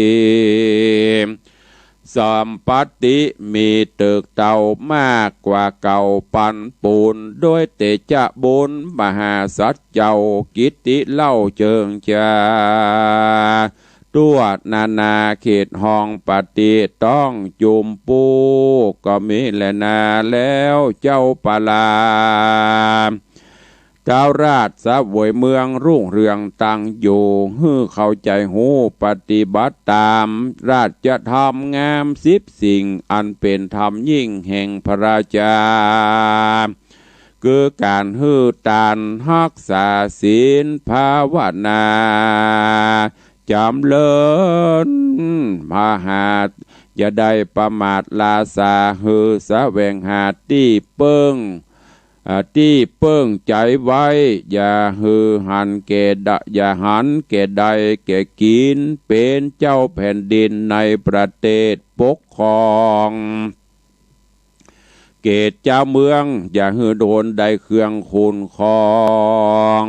สัมปัตติมีตึกเต้ามากกว่าเก่าปันปูน โดยเตจะบุญมหาสัจเจ้า กิตติเล่าเจิงจา ตั้วนานาเขตห้องปฏิต้องจุมปู ก็มีแลนา แล้วเจ้าปาลา ท้าวราชเสวยเมืองรุ่งเรืองตั้งอยู่ หื้อเข้าใจ๋ฮู้ปฏิบัติต๋าม ราชธรรมงามสิบสิ่ง อันเป๋นธรรมยิ่งแห่งพระราชา คือก๋านหื้อตาน ฮักษาศีล ภาวนา จ๋ำเริญ มหา อย่าได้ประมาทลาสา หื้อแสวงหาตี้เปิ้ง อ่า ตี้เปิ้งใจ๋ไว้ อย่าหื้อหันแก่ดะ อย่าหันแก่ได้แก่กิ๋น เป๋นเจ้าแผ่นดินในประเทศปกครอง เขตเจ้าเมือง อย่าหื้อโดนได้เครื่องคุ้มครอง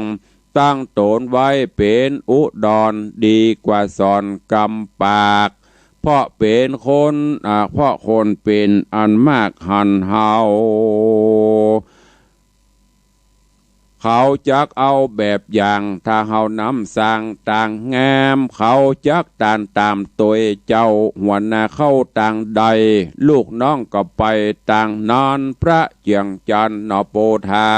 ตั้งต๋นไว้เป๋นอุดร ดีกว่าสอนกำปาก เพราะเป๋นคน อ่า เพราะคนเป๋นอันมากหันเฮา เขาจักเอาแบบอย่าง ถ้าเฮานำสร้างตางงาม เขาจักตานต๋ามตวยเจ้า หัวหน้าเข้าตางใด ลูกน้องก็ไปตางนั้น พระเจียงจันทน์หนอโปธา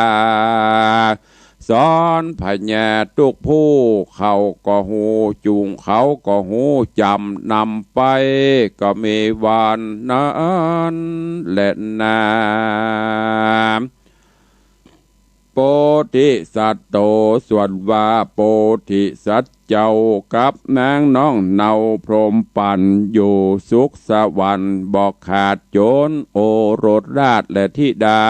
สอนพญาทุกผู้ เขาก็ฮู้จุ่ง เขาก็ฮู้จ๋ำ นำไปก็มีวันนั้นแลนา โพธิสัตว์โต ส่วนว่าโพธิสัตว์เจ้า กับนางน้องเนาพรหมปัน อยู่สุขสวรรค์บ่ขาดจน โอรสราชและธิดา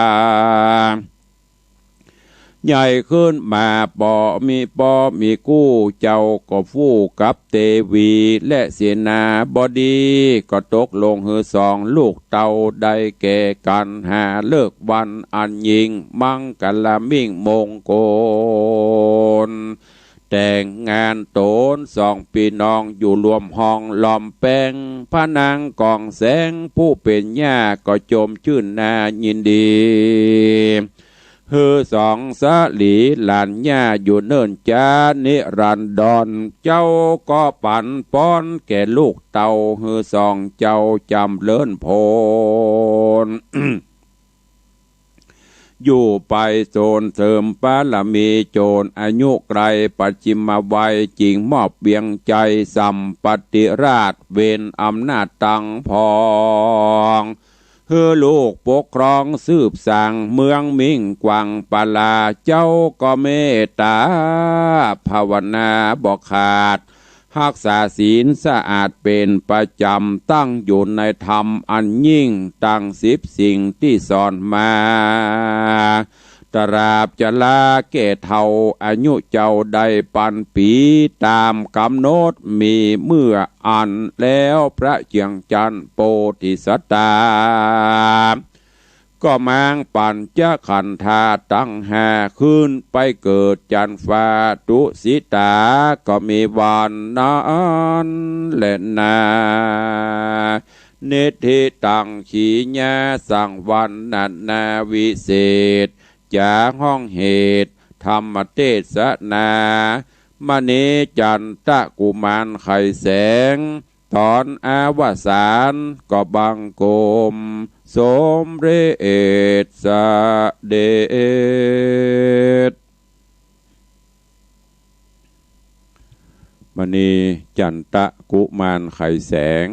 ใหญ่ขึ้นมาปอมีปอมีกู้ เจ้าก็ฟู่กับเตวี และเสนาบดี ก็ตกลงหื้อสองลูกเต้าได้แก่กั๋น หาฤกษ์วันอันยิ่งมังคละมิ่งมงคล แต่งงานต๋นสองปี้น้อง อยู่รวมห้องล้อมแป้ง พระนางกองแสงผู้เป๋นย่า ก็จมจื้นนายินดี หื้อสองสลีหลานย่าอยู่เนิ่นจานิรันดร เจ้าก็ปั๋นป๊อนแก่ลูกเต้า หื้อสองเจ้าจ๋ำเริญผล อยู่ไปโสนเสริมบารมี จ๋นอายุไกลปัจฉิมวัย จึงมอบเวียงชัยสัมปติราช เว้นอำนาจตังผอง หื้อลูกปกครองสืบสร้างเมืองมิ่งกว้างปาลา เจ้าก็เมตต๋าภาวนาบ่ขาด ฮักษาศีลสะอาดเป๋นประจ๋ำ ตั้งอยู่ในธรรมอันยิ่ง ตังสิบสิ่งตี้สอนมา ตราบจะลาแก่เฒ่า อายุเจ้าได้ปันปี๋ ต๋ามก๋ำหนดมีเมื่ออั้น แล้วพระเจียงจันทน์โพธิสัตตา ก็ม้างปัญจขันธาตังห้า ขึ้นไปเกิดจั้นฟ้าตุสิตา ก็มีวันนั้นแลนา นิทธิตัง ขีณาสังวรณนาวิเศษจา ห้องเหตุธรรมเตสนา มณีจันตะกุมารไขแสง ต๋อนอวสานก็บังคมสมเร็จเสด็จ มณีจันตะกุมารไขแสง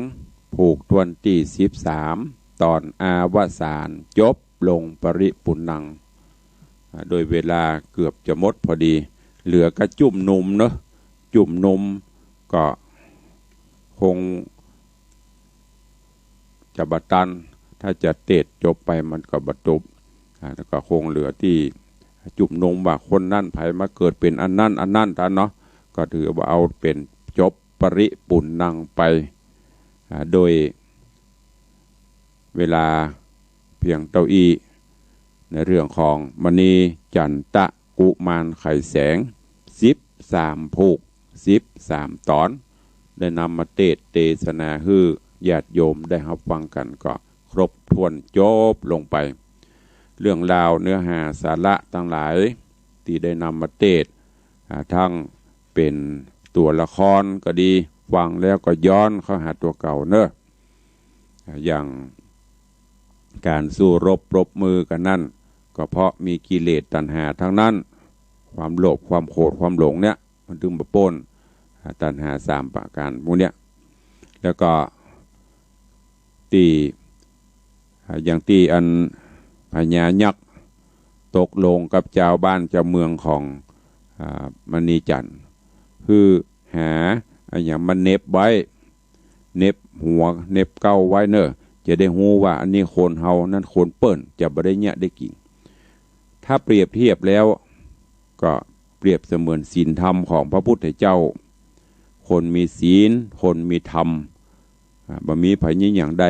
ผูกถ้วนตี้สิบสาม ต๋อนอวสาน จบลงปริปุณณัง อ่า โดยเวลาเกือบจะหมดพอดี เหลือก็จุ่มนุมเนาะ จุ่มนุมก็คงจะบ่ตัน ถ้าจะเตสน์จบไปมันก็บ่จบ อ่า แล้วก็คงเหลือตี้จุ่มนุมว่าคนนั้นใผมาเกิดเป๋นอันนั้นอันนั้นตันเนาะ ก็ถือว่าเอาเป๋นจบปริปุณณังไป อ่า โดยเวลาเพียงเต้าอี้ ในเรื่องของมณีจันตะกุมารไขแสง สิบสามผูก สิบสามต๋อน ได้นำมาเตสน์เตสนาหื้อญาติโยมได้ฮับฟังกั๋นก็ครบถ้วนจบลงไป เรื่องราวเนื้อหาสาระตังหลายตี้ได้นำมาเตสน์ อ่า ทั้งเป๋นตั๋วละครก็ดี ฟังแล้วก็ย้อนเข้าหาตั๋วเก่าเนาะ อ่า อย่างก๋านสู้รบปรบมือกั๋นนั้น ก็เพราะมีกิเลสตัณหาตังนั้น ความโลภ ความโกรธ ความหลงเนี่ย มันตึงบ่ป๊น อ่า ตัณหาสามประก๋านหมู่เนี่ย แล้วก็ตี้ อ่า อย่างตี้อันพญายักษ์ตกลงกับจาวบ้านจาวเมืองของ อ่า มณีจันทน์ หื้อหาอะหยังมาเหน็บไว้ เหน็บหัว เหน็บเก๊าไว้เนาะ จะได้ฮู้ว่าอันนี้คนเฮา นั้นคนเปิ้น จะบ่ได้เยียะได้กิ๋ง ถ้าเปรียบเทียบแล้ว ก็เปรียบเสมือนศีลธรรมของพระพุทธเจ้า คนมีศีล คนมีธรรม อ่า บ่มีใผเยียะหยังได้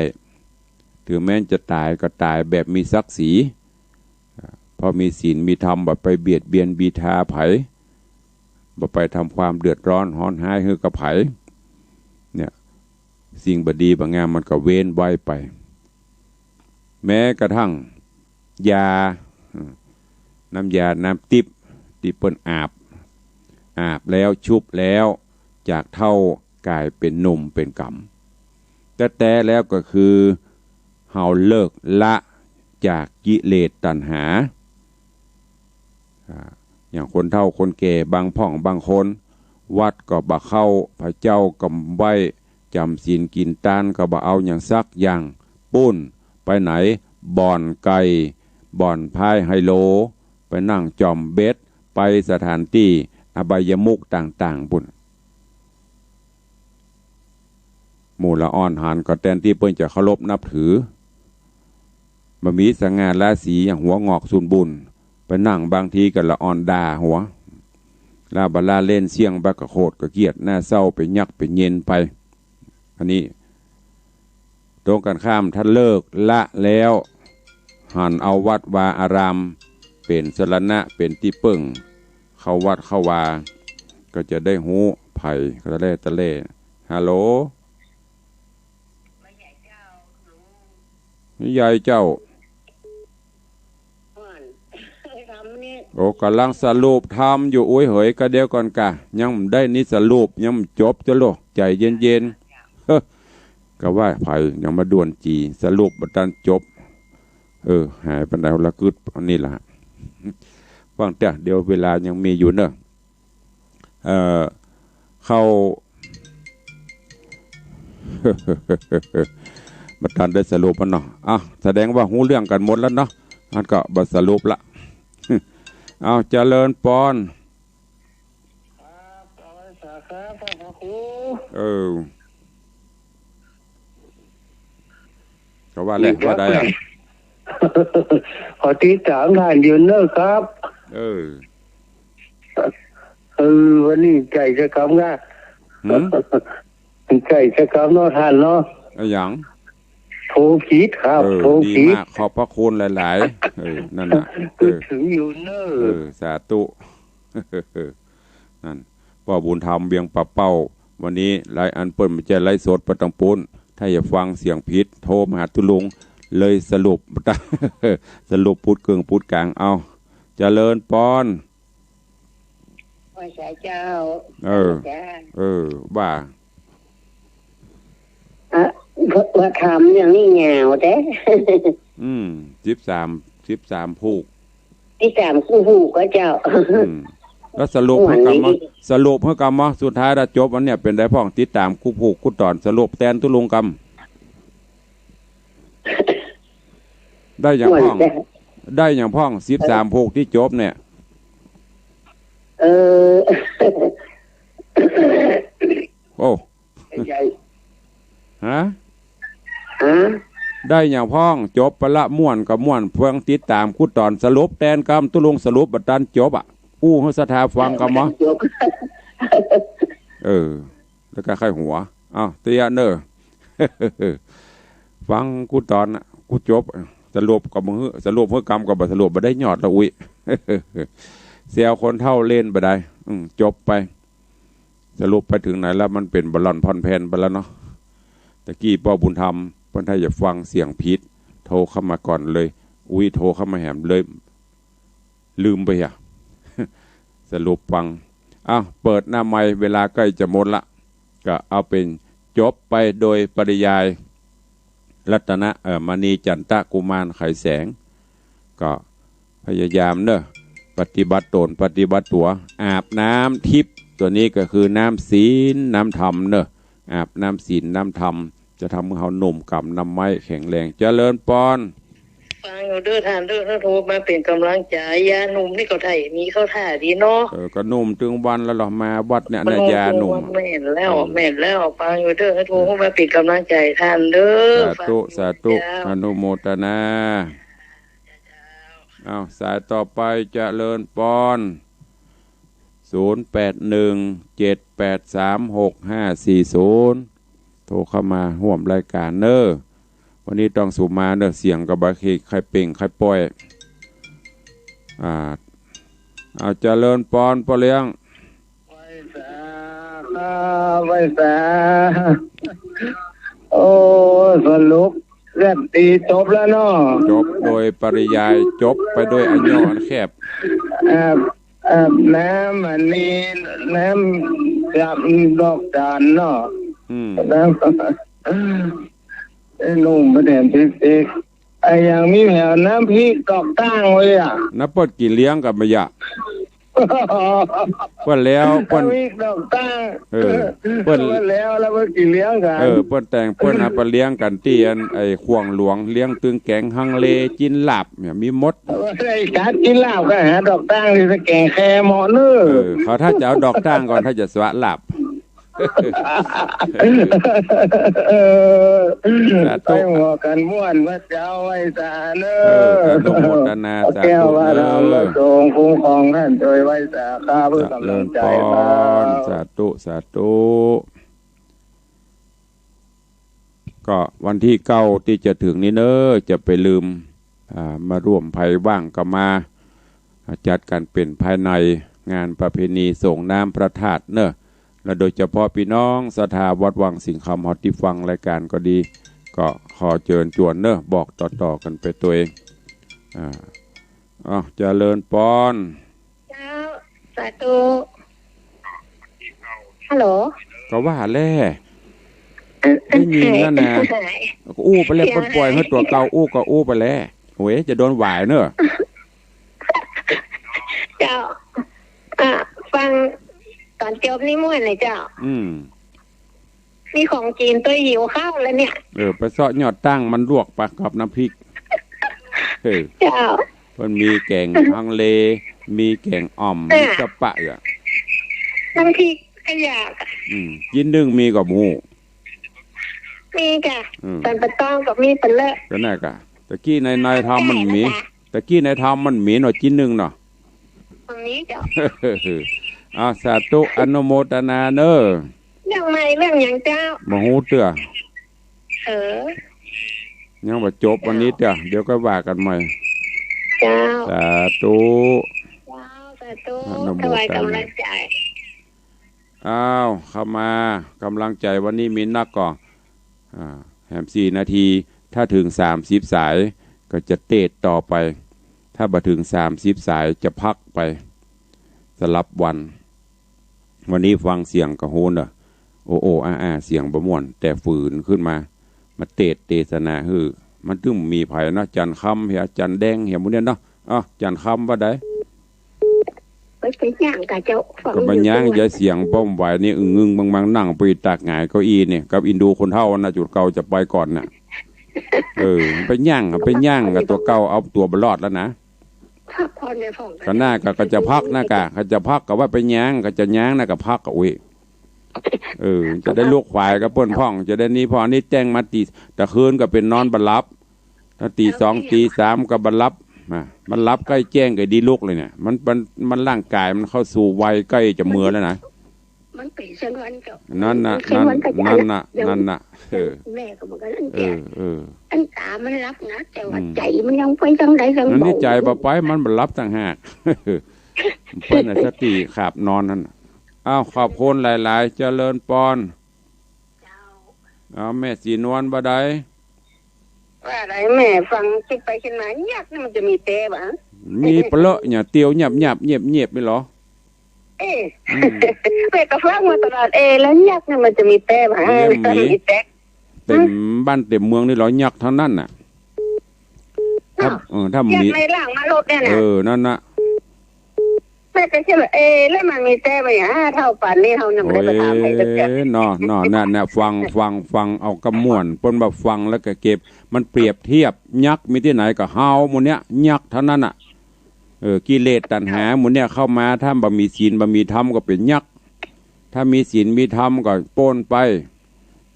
ถึงแม้จะต๋ายก็ต๋ายแบบมีศักดิ์ศรี อ่า เพราะมีศีลมีธรรม บ่ไปเบียดเบียนบีทาใผ บ่ไปทำความเดือดร้อนฮ้อนฮ้ายหื้อกับใผ เนี่ย สิ่งบ่ดีบ่งามมันก็เว้นไว้ไป แม้กระทั่งยา อืม น้ำยา น้ำติ๊บ ตี้เปิ้นอาบ อาบแล้วชุบแล้ว จากเฒ่ากลายเป๋นหนุ่มเป๋นก๋ำ แต๊ๆ แล้วก็คือเฮาเลิกละจากกิเลสตัณหา อ่า อย่างคนเฒ่าคนแก่บางพ่องบางคน วัดก็บ่เข้า พระเจ้าก็บ่ไหว้ จ๋ำศีลกิ๋นตานก็บ่เอาหยังสักอย่าง ปู้นไปไหน บ่อนไก่ บ่อนไพ่ไฮโล ไปนั่งจ่อมเบ็ด ไปสถานตี้อบายมุขต่างๆ ปู้น หมู่ละอ่อนหันก็แตนตี้เปิ้นจะเคารพนับถือ บ่มีสง่าราศีอย่างหัวงอกสูนบุญ ไปนั่งบางทีก็ละอ่อนด่าหัว ละบ่ละเล่นเสี้ยงบ่ก็โขดก็เกลียด หน้าเศร้าเป๋นยักษ์เป๋นเยนไป อันนี้ตรงกันข้าม ถ้าเลิกละแล้ว หันเอาวัดวาอารามเป๋นสรณะ เป๋นตี้เปิ้ง เข้าวัดเข้าวา ก็จะได้ฮู้ภัยตะแล่ตะแล่ ฮัลโหล ยายเจ้า โอ้ ก่ำลังสรุปธรรมอยู่ อุ๊ย เหย ก็เดี๋ยวก่อนกะ ยังบ่ได้นี่ สรุปยังบ่จบจ้ะลูก ใจ๋เย็นๆ เฮ้อ ก็ว่าใผยังมาด่วนจี๋ สรุปบ่ตันจบ เออ หายไปไหนละกึ๊ด อันนี้ละ ฟังเต๊อะ เดี๋ยวเวลายังมีอยู่เนาะ เอ่อ เข้า บ่ตันได้สรุปมันเนาะ อ่ะ แสดงว่าฮู้เรื่องกั๋นหมดแล้วเนาะ อันก็บ่สรุปละ เอา เจริญปอน ครับ เอาไว้สาครับ พระครู เออ ก็ว่าแหละ ว่าได้อะ ขอติดต๋ามท่านอยู่เน่อครับ เออ เออ วันนี้ใจ๋จะกำงา หืม ใจ๋จะกำเนาะท่านเนาะ อะหยัง โทรผิดครับ เออ โทรผิด ดีมาก ขอบพระคุณหลายๆ เออ นั่นน่ะ เออ ถึงอยู่เน่อ เออ สาธุ นั่น ป้อบุญธรรมเวียงป่าเป้า วันนี้ไลฟ์อันเปิ้นบ่ใจ้ไลฟ์สดไปตางปู๊น ถ้าอยากฟังเสียงผิด โทรมาหาตุ๊ลุง เลยสรุป สรุปปู๊ดเกิ่งปู๊ดก๋าง เอา เจริญปอน ไหว้สาเจ้า เออ เจ้า เออ ว่า อะ ว่าถามอย่างนี้ยาวแต๊ อืม สิบสาม สิบสามผูก สิบสามกู้ผูกก็เจ้า อืม แล้วสรุปหื้อกำมะ ม่วนนี้ สรุปหื้อกำมะ สุดท้ายแล้วจบอันเนี้ยเป๋นใดพ่อง ติดต๋ามกู้ผูกกู้ต๋อน สรุปแตนตุ๊ลุงกำ ได้หยังพ่อง ม่วนแต๊ ได้หยังพ่อง สิบสามผูกตี้จบเนี่ย เออ โอ้ ใหญ่ ฮะ ฮะ ได้หยังพ่อง จบไปละ ม่วนก็ม่วน เพิ่งติดต๋ามกู้ต๋อน สรุปแตนกำ ตุ๊ลุงสรุปบ่ตันจบอะ อู้หื้อศรัทธาฟังกำมะ จบ เออ แล้วก็ใค่หัว เอ้า เตี้ยเน่อ ฟังกู้ต๋อนน่ะ กู้จบ สรุปก็บ่หื้อ สรุปหื้อกำก็บ่สรุป บ่ได้ยอดละอุ๊ย เสียคนเฒ่าเล่นบ่ได้ อืม จบไป สรุปไปเถิงไหนแล้ว มันเป๋นบาลอนพ่อนแผ่นไปแล้วเนาะ ตะกี้ป้อบุญธรรมเปิ้นถ้าอยากฟังเสียงผิด โทรเข้ามาก่อนเลย อุ๊ย โทรเข้ามาแหมเลย ลืมไปอะ สรุปฟัง อ้าว เปิดหน้าไมค์ เวลาใก้จะหมดละ ก็เอาเป๋นจบไปโดยปริยาย รัตนะ เอ่อ มณีจันตะกุมารไขแสง ก็พยายามเน่อ ปฏิบัติต๋น ปฏิบัติตั๋ว อาบน้ำทิพย์ ตั๋วนี้ก็คือน้ำศีล น้ำธรรมเน่อ อาบน้ำศีล น้ำธรรม จะทำหื้อเฮาหนุ่มกำนำไม้แข็งแรง เจริญปอน ฟังอยู่เด้อท่านเด้อ โทรมาเป๋นก๋ำลังใจ๋ ยาหนุ่มนี่ก็ไถ่มีเข้าท่าดีเนาะ เออ ก็หนุ่มตึงวันแล้วเหรอ มาวัดเนี่ย มา น่ะ หนุ่ม ยาหนุ่ม ตึงวัน แม่นแล้ว เออ แม่นแล้ว ฟังอยู่เด้อ โทรมาเป๋นก๋ำลังใจ๋ท่านเด้อ สาธุ ฟังอยู่ สาธุ เจ้า อนุโมทนา อ้าว สายต่อไป เจริญปอน ศูนย์แปดหนึ่ง เจ็ดแปดสาม หกห้าสี่ศูนย์ โทรเข้ามาฮ่วมรายก๋านเน่อ วันนี้ต้องสุมาเน่อ เสียงก็บ่ใค่เปล่งใค่ป่อย อ่า เอา เจริญปอนป้อเลี้ยง ไหว้สาครับ ไหว้สา โอ้ สรุปเรียบตีจบแล้วเนาะ จบโดยปริยาย จบไปโดยอันย่ออันแคบ อาบ อาบน้ำ อันนี้น้ำจับดอกจานเนาะ อืม น้ำ ไอ้หนุ่มประเด็นติ๊กติ๊ก ไอ้อย่างมีแผนน้ำพริกดอกตั้งไว้อะ น้ำเปิ้นกิ๋นเลี้ยงกั๋นบ่ยะ เปิ้นแล้ว เปิ้น น้ำพริกดอกตั้ง เออ เปิ้น เปิ้นแล้ว แล้วเปิ้นกิ๋นเลี้ยงกั๋น เออ เปิ้นแต่ง เปิ้นหาไปเลี้ยงกั๋นตี้อัน ไอ้ข่วงหลวง เลี้ยงตึงแก๋งฮังเล กิ๋นลาบเนี่ย มีหมด ไอ้จัดกิ๋นลาบก็หาดอกตั้งตี้แก๋งแคเหมาะเน่อ เออ เขาถ้าจะเอาดอกตั้งก่อน ถ้าจะสวะลาบ เออ สาธุ ไปหัวกั๋นม่วน พระเจ้าไหว้สาเน่อ เออ อนุโมทนา สาธุ แก้วพระธรรม เน่อ พระสงฆ์คุ้มครองท่านโดยไหว้สาข้าเพื่อกำลังใจ๋ เจริญปอน ครับ สาธุ สาธุ ก็วันตี้เก้าตี้จะเถิงนี้เน่อ จะไปลืม อ่า มาร่วมไผว่างก็มา อ่า จัดกั๋นเป๋นภายในงานประเพณีส่งน้ำพระธาตุเน่อ และโดยเฉพาะปี้น้องศรัทธาวัดวังสิงห์คำเฮาตี้ฟังรายก๋านก็ดี ก็ขอเจิญจวนเน่อ บอกต่อๆ กั๋นไปตวย อ่า อ้าว เจริญปอน เจ้า สาธุ ฮัลโหล ก็ว่าแล อัน ได้ยินแล้วนะ อัน ก็อู้ไปแล้ว เสียงหาย เปิ้นป่อยหื้อตั๋วเก่า อู้ก็อู้ไปแล้ว โอ้ย จะโดนหวายเน่อ เจ้า อ่ะ ฟังต๋อนจบนี่ม่วนเลยเจ้า อืม มีของกิ๋นตวยหิวข้าวแล้วเนี่ย เออ ไปเซาะยอดตั้งมันลวกปะกับน้ำพริก เออ เจ้า เปิ้นมีแก๋งฮังเล มีแก๋งอ่อม เออ มีสะปะอ่ะ น้ำพริกก็อยาก อืม กิ๋นนึ่งมีกับหมู มีจ้ะ อืม ต๋อนปะตองก็มีเปิ้นเละ ก็นั่นกะ ตะกี้ใน ในธรรมมันมี ตะกี้ในธรรมมันมีเนาะ จิ๊นนึ่งเนาะ มันมีเจ้า อ่า สาธุ อนุโมทนาเน้อ เรื่องใหม่เรื่องหยังเจ้า บ่ฮู้เตื้อ เออ ยังบ่จบวันนี้เตื้อ เดี๋ยวก็ว่ากันใหม่ เจ้า สาธุ เจ้า สาธุ อนุโมทนา ถวายกำลังใจ๋ อ้าว เข้ามา กำลังใจ๋วันนี้มีนักก่อ อ่า แหมสี่นาที ถ้าเถิงสามสิบสายก็จะเตสน์ต่อไป ถ้าบ่เถิงสามสิบสายจะพักไป สลับวัน วันนี้ฟังเสียงก็ฮู้เนาะ โอโออาอา เสียงบ่ม่วน แต่ฝืนขึ้นมา มาเตสน์เตสนาหื้อ มันตึงมีใผเนาะ จันทร์คำเหีย จันทร์แดงเหีย หมู่เนี่ยเนาะ อ้าว จันทร์คำว่าใด ไป ไปย่างกับเจ้า ฟัง ก็ไปย่าง อยู่ ยายเสียงป้อมไหวนี่ อึ้งๆ บังๆ นั่งไปตากหงายเก้าอี้นี่ กับอินดูคนเฒ่าน่ะ จุดเก่าจะไปก่อนน่ะ เออ ไปย่าง ไปย่างกับตั๋วเก่า เอาตั๋วบ่รอดแล้วนะ พักผ่อนในห้อง ก็น่าก็ ก็จะพักน่ะกะ ก็จะพักก็ว่าไปย่าง ก็จะย่างน่ะกะพักกะ อุ้ย เออ จะได้ลุกไหวกับเปิ้นพ่อง จะได้นี่พ่อง อันนี้แจ้งมาตี ตะคืนก็เป๋นนอนบ่หลับ ถ้าตีสองตีสามก็บ่หลับ อ่ะ บ่หลับใก้แจ้งก็ดีลุกเลยเนี่ย มัน มัน มันร่างกายมันเข้าสู่วัยใก้จะเมือแล้วนะ มันเป๋นเช่นวันเจ้า นั่นน่ะ มันเป๋นเช่นวัน นั่น ก็จะ นั่นน่ะ เดี๋ยว นั่นน่ะ เออ แม่ก็เหมือนกัน อัน เอ เจ้า อ เออ อันต๋ามันหลับนะ แต่ว่า อืม ใจ๋มันยังไปตางใดตาง อันนี้ บ่า ใจ๋บ่ไป มันบ่หลับต่างหาก เปิ้นน่ะสติขาบนอนนั่นน่ะ อ้าว ขอบคุณหลายๆ เจริญปอน เจ้า เอา แม่ศรีนวลบ่าใด ว่าใด แม่ฟังคิดไปคิดมา ยักษ์นี่มันจะมีแต๊บ่า มีเปลอะเนี่ย เตียวเยียบๆ เยียบๆ นี่เหรอ เอ๊ะ อืม แม่ก็ฟังมาตลอด เอ๊ะ แล้วยักษ์นี่มันจะมีแต๊บ่า มี มีแต๊ เต็มบ้านเต็มเมืองนี่เหรอ ยักษ์ทั้งนั้นน่ะ ถ้า เนาะ เออ ถ้ามี ยักษ์ในร่างมารพเนี่ยนะ เออ นั่นน่ะ แม่ก็คิดว่า เอ๊ะ แล้วมันมีแต๊บ่า เท่าป่านนี้เฮายังบ่ได้ไปถามใผสักเทื่อ โอ้ย เนาะ เนาะ นั่นน่ะ ฟัง ฟัง ฟังเอากำม่วน เปิ้นว่าฟังแล้วก็เก็บ มันเปรียบเทียบ ยักษ์มีตี้ไหนก็เฮาหมู่เนี่ย ยักษ์ทั้งนั้นน่ะ เออ กิเลสตัณหาหมู่เนี่ยเข้ามา ถ้าบ่มีศีลบ่มีธรรมก็เป๋นยักษ์ ถ้ามีศีลมีธรรมก็ป๊นไป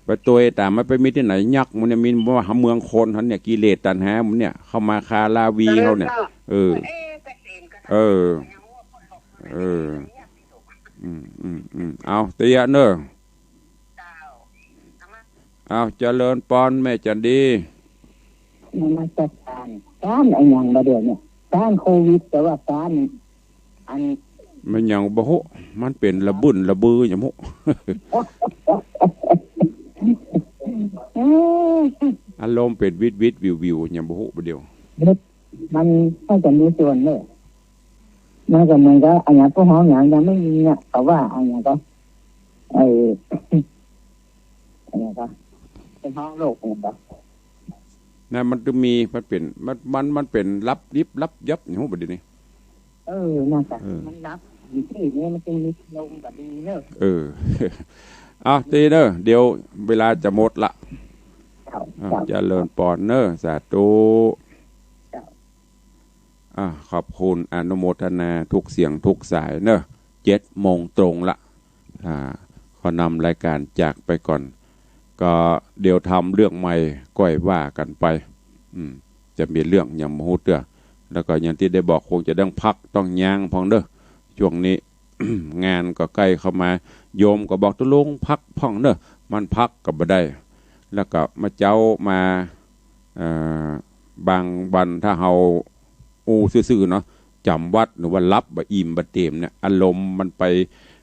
ไปตวยต๋ามมันไปมีตี้ไหน ยักษ์หมู่เนี่ย มีบ่เมืองคนหั้นเนี่ย กิเลสตัณหาหมู่เนี่ย เข้ามาคาราวีเฮาเนี่ย เออ เออ เออ อืม อืม อืม เอา เตี้ยเน้อ เอา เจริญปอน แม่จันดี นมัสการ ต้านอะหยังบ่าเดี่ยวเนี่ย ต้านโควิด แต่ว่าต้าน อัน มันหยังบ่ฮู้ มันเป๋นระบึ้นระบือหยังบ่ฮู้ อารมณ์เป๋นวิดๆ วิวๆ หยังบ่ฮู้บ่าเดี่ยว มันก็จะมีส่วนเน้อ มันก็เหมือนกับอะหยัง พวกฮ้องหยังยังไม่มีอ่ะ เขาว่าอะหยังก็ ไอ้ อะหยังก็ เป๋นฮ้องโรคอะหยังก็ นั่นมันจะมี มันเป๋น มัน มัน มันเป๋นลับยิบลับยับ หยังบ่าเดี่ยวนี้ เออ นั่นกะ เออ มันลับอยู่ตี้นี่ มันจึงมีลมก็ดีเน้อ เออ เอา ตี้เน้อ เดี๋ยวเวลาจะหมดละ เจ้า อ่ะ เจ้า เจริญปอนเน้อ สาธุ เจ้า อ่ะ ขอบคุณอนุโมทนาทุกเสียงทุกสายเน้อ เจ็ดโมงตรงละ อ่า ขอนำรายการจากไปก่อน ก็เดี๋ยวทำเรื่องใหม่ก้อยว่ากันไป อืม จะมีเรื่องหยังบ่ฮู้เตื้อ แล้วก็อย่างตี้ได้บอก คงจะต้องพักต้องย่างพ่องเน้อ ช่วงนี้ งานก็ใก้เข้ามา โยมก็บอกตุ๊ลุงพักพ่องเน้อ มันพักก็บ่ได้ แล้วก็มาเจ๊ามา เอ่อ บางวันถ้าเฮาอู้ซื่อๆ เนาะ จ๋ำวัดหรือว่าหลับบ่อิ่มบ่เตมเนี่ย อารมณ์มันไป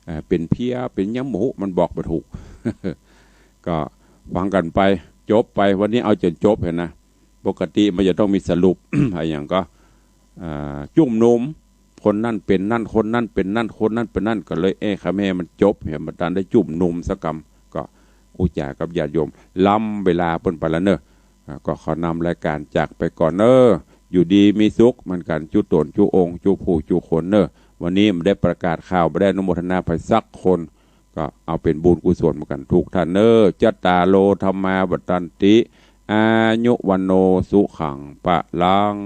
เอ่อ เป๋นเพลีย เป๋นหยังบ่ฮู้ มันบอกบ่ถูก ก็ฟังกันไป จบไป วันนี้เอาจ๋นจบหั้นนะ ปกติมันจะต้องมีสรุป อะหยังก็ อ่า จุ่มหนุ่ม คนนั้นเป๋นนั่น คนนั้นเป๋นนั่น คนนั้นเป๋นนั่น ก็เลย เอ๊ะ ข้าแม่มันจบ เหีย บ่ตันได้จุ่มหนุ่มสักกำ ก็อู้จ๋ากับญาติโยม ล้ำเวลาเปิ้นไปแล้วเน้อ อ่า ก็ขอนำรายการจากไปก่อนเน้อ อยู่ดีมีสุขเหมือนกัน จุ๊ต๋น จุ๊องค์ จุ๊ผู้ จุ๊คนเน้อ วันนี้บ่ได้ประกาศข่าว บ่ได้อนุโมทนาใผสักคน ก็เอาเป๋นบุญกุศลเหมือนกันทุกท่านเน้อ จัตตาโร ธัมมา วัฑฒันติ อายุ วัณโณ สุขัง พลัง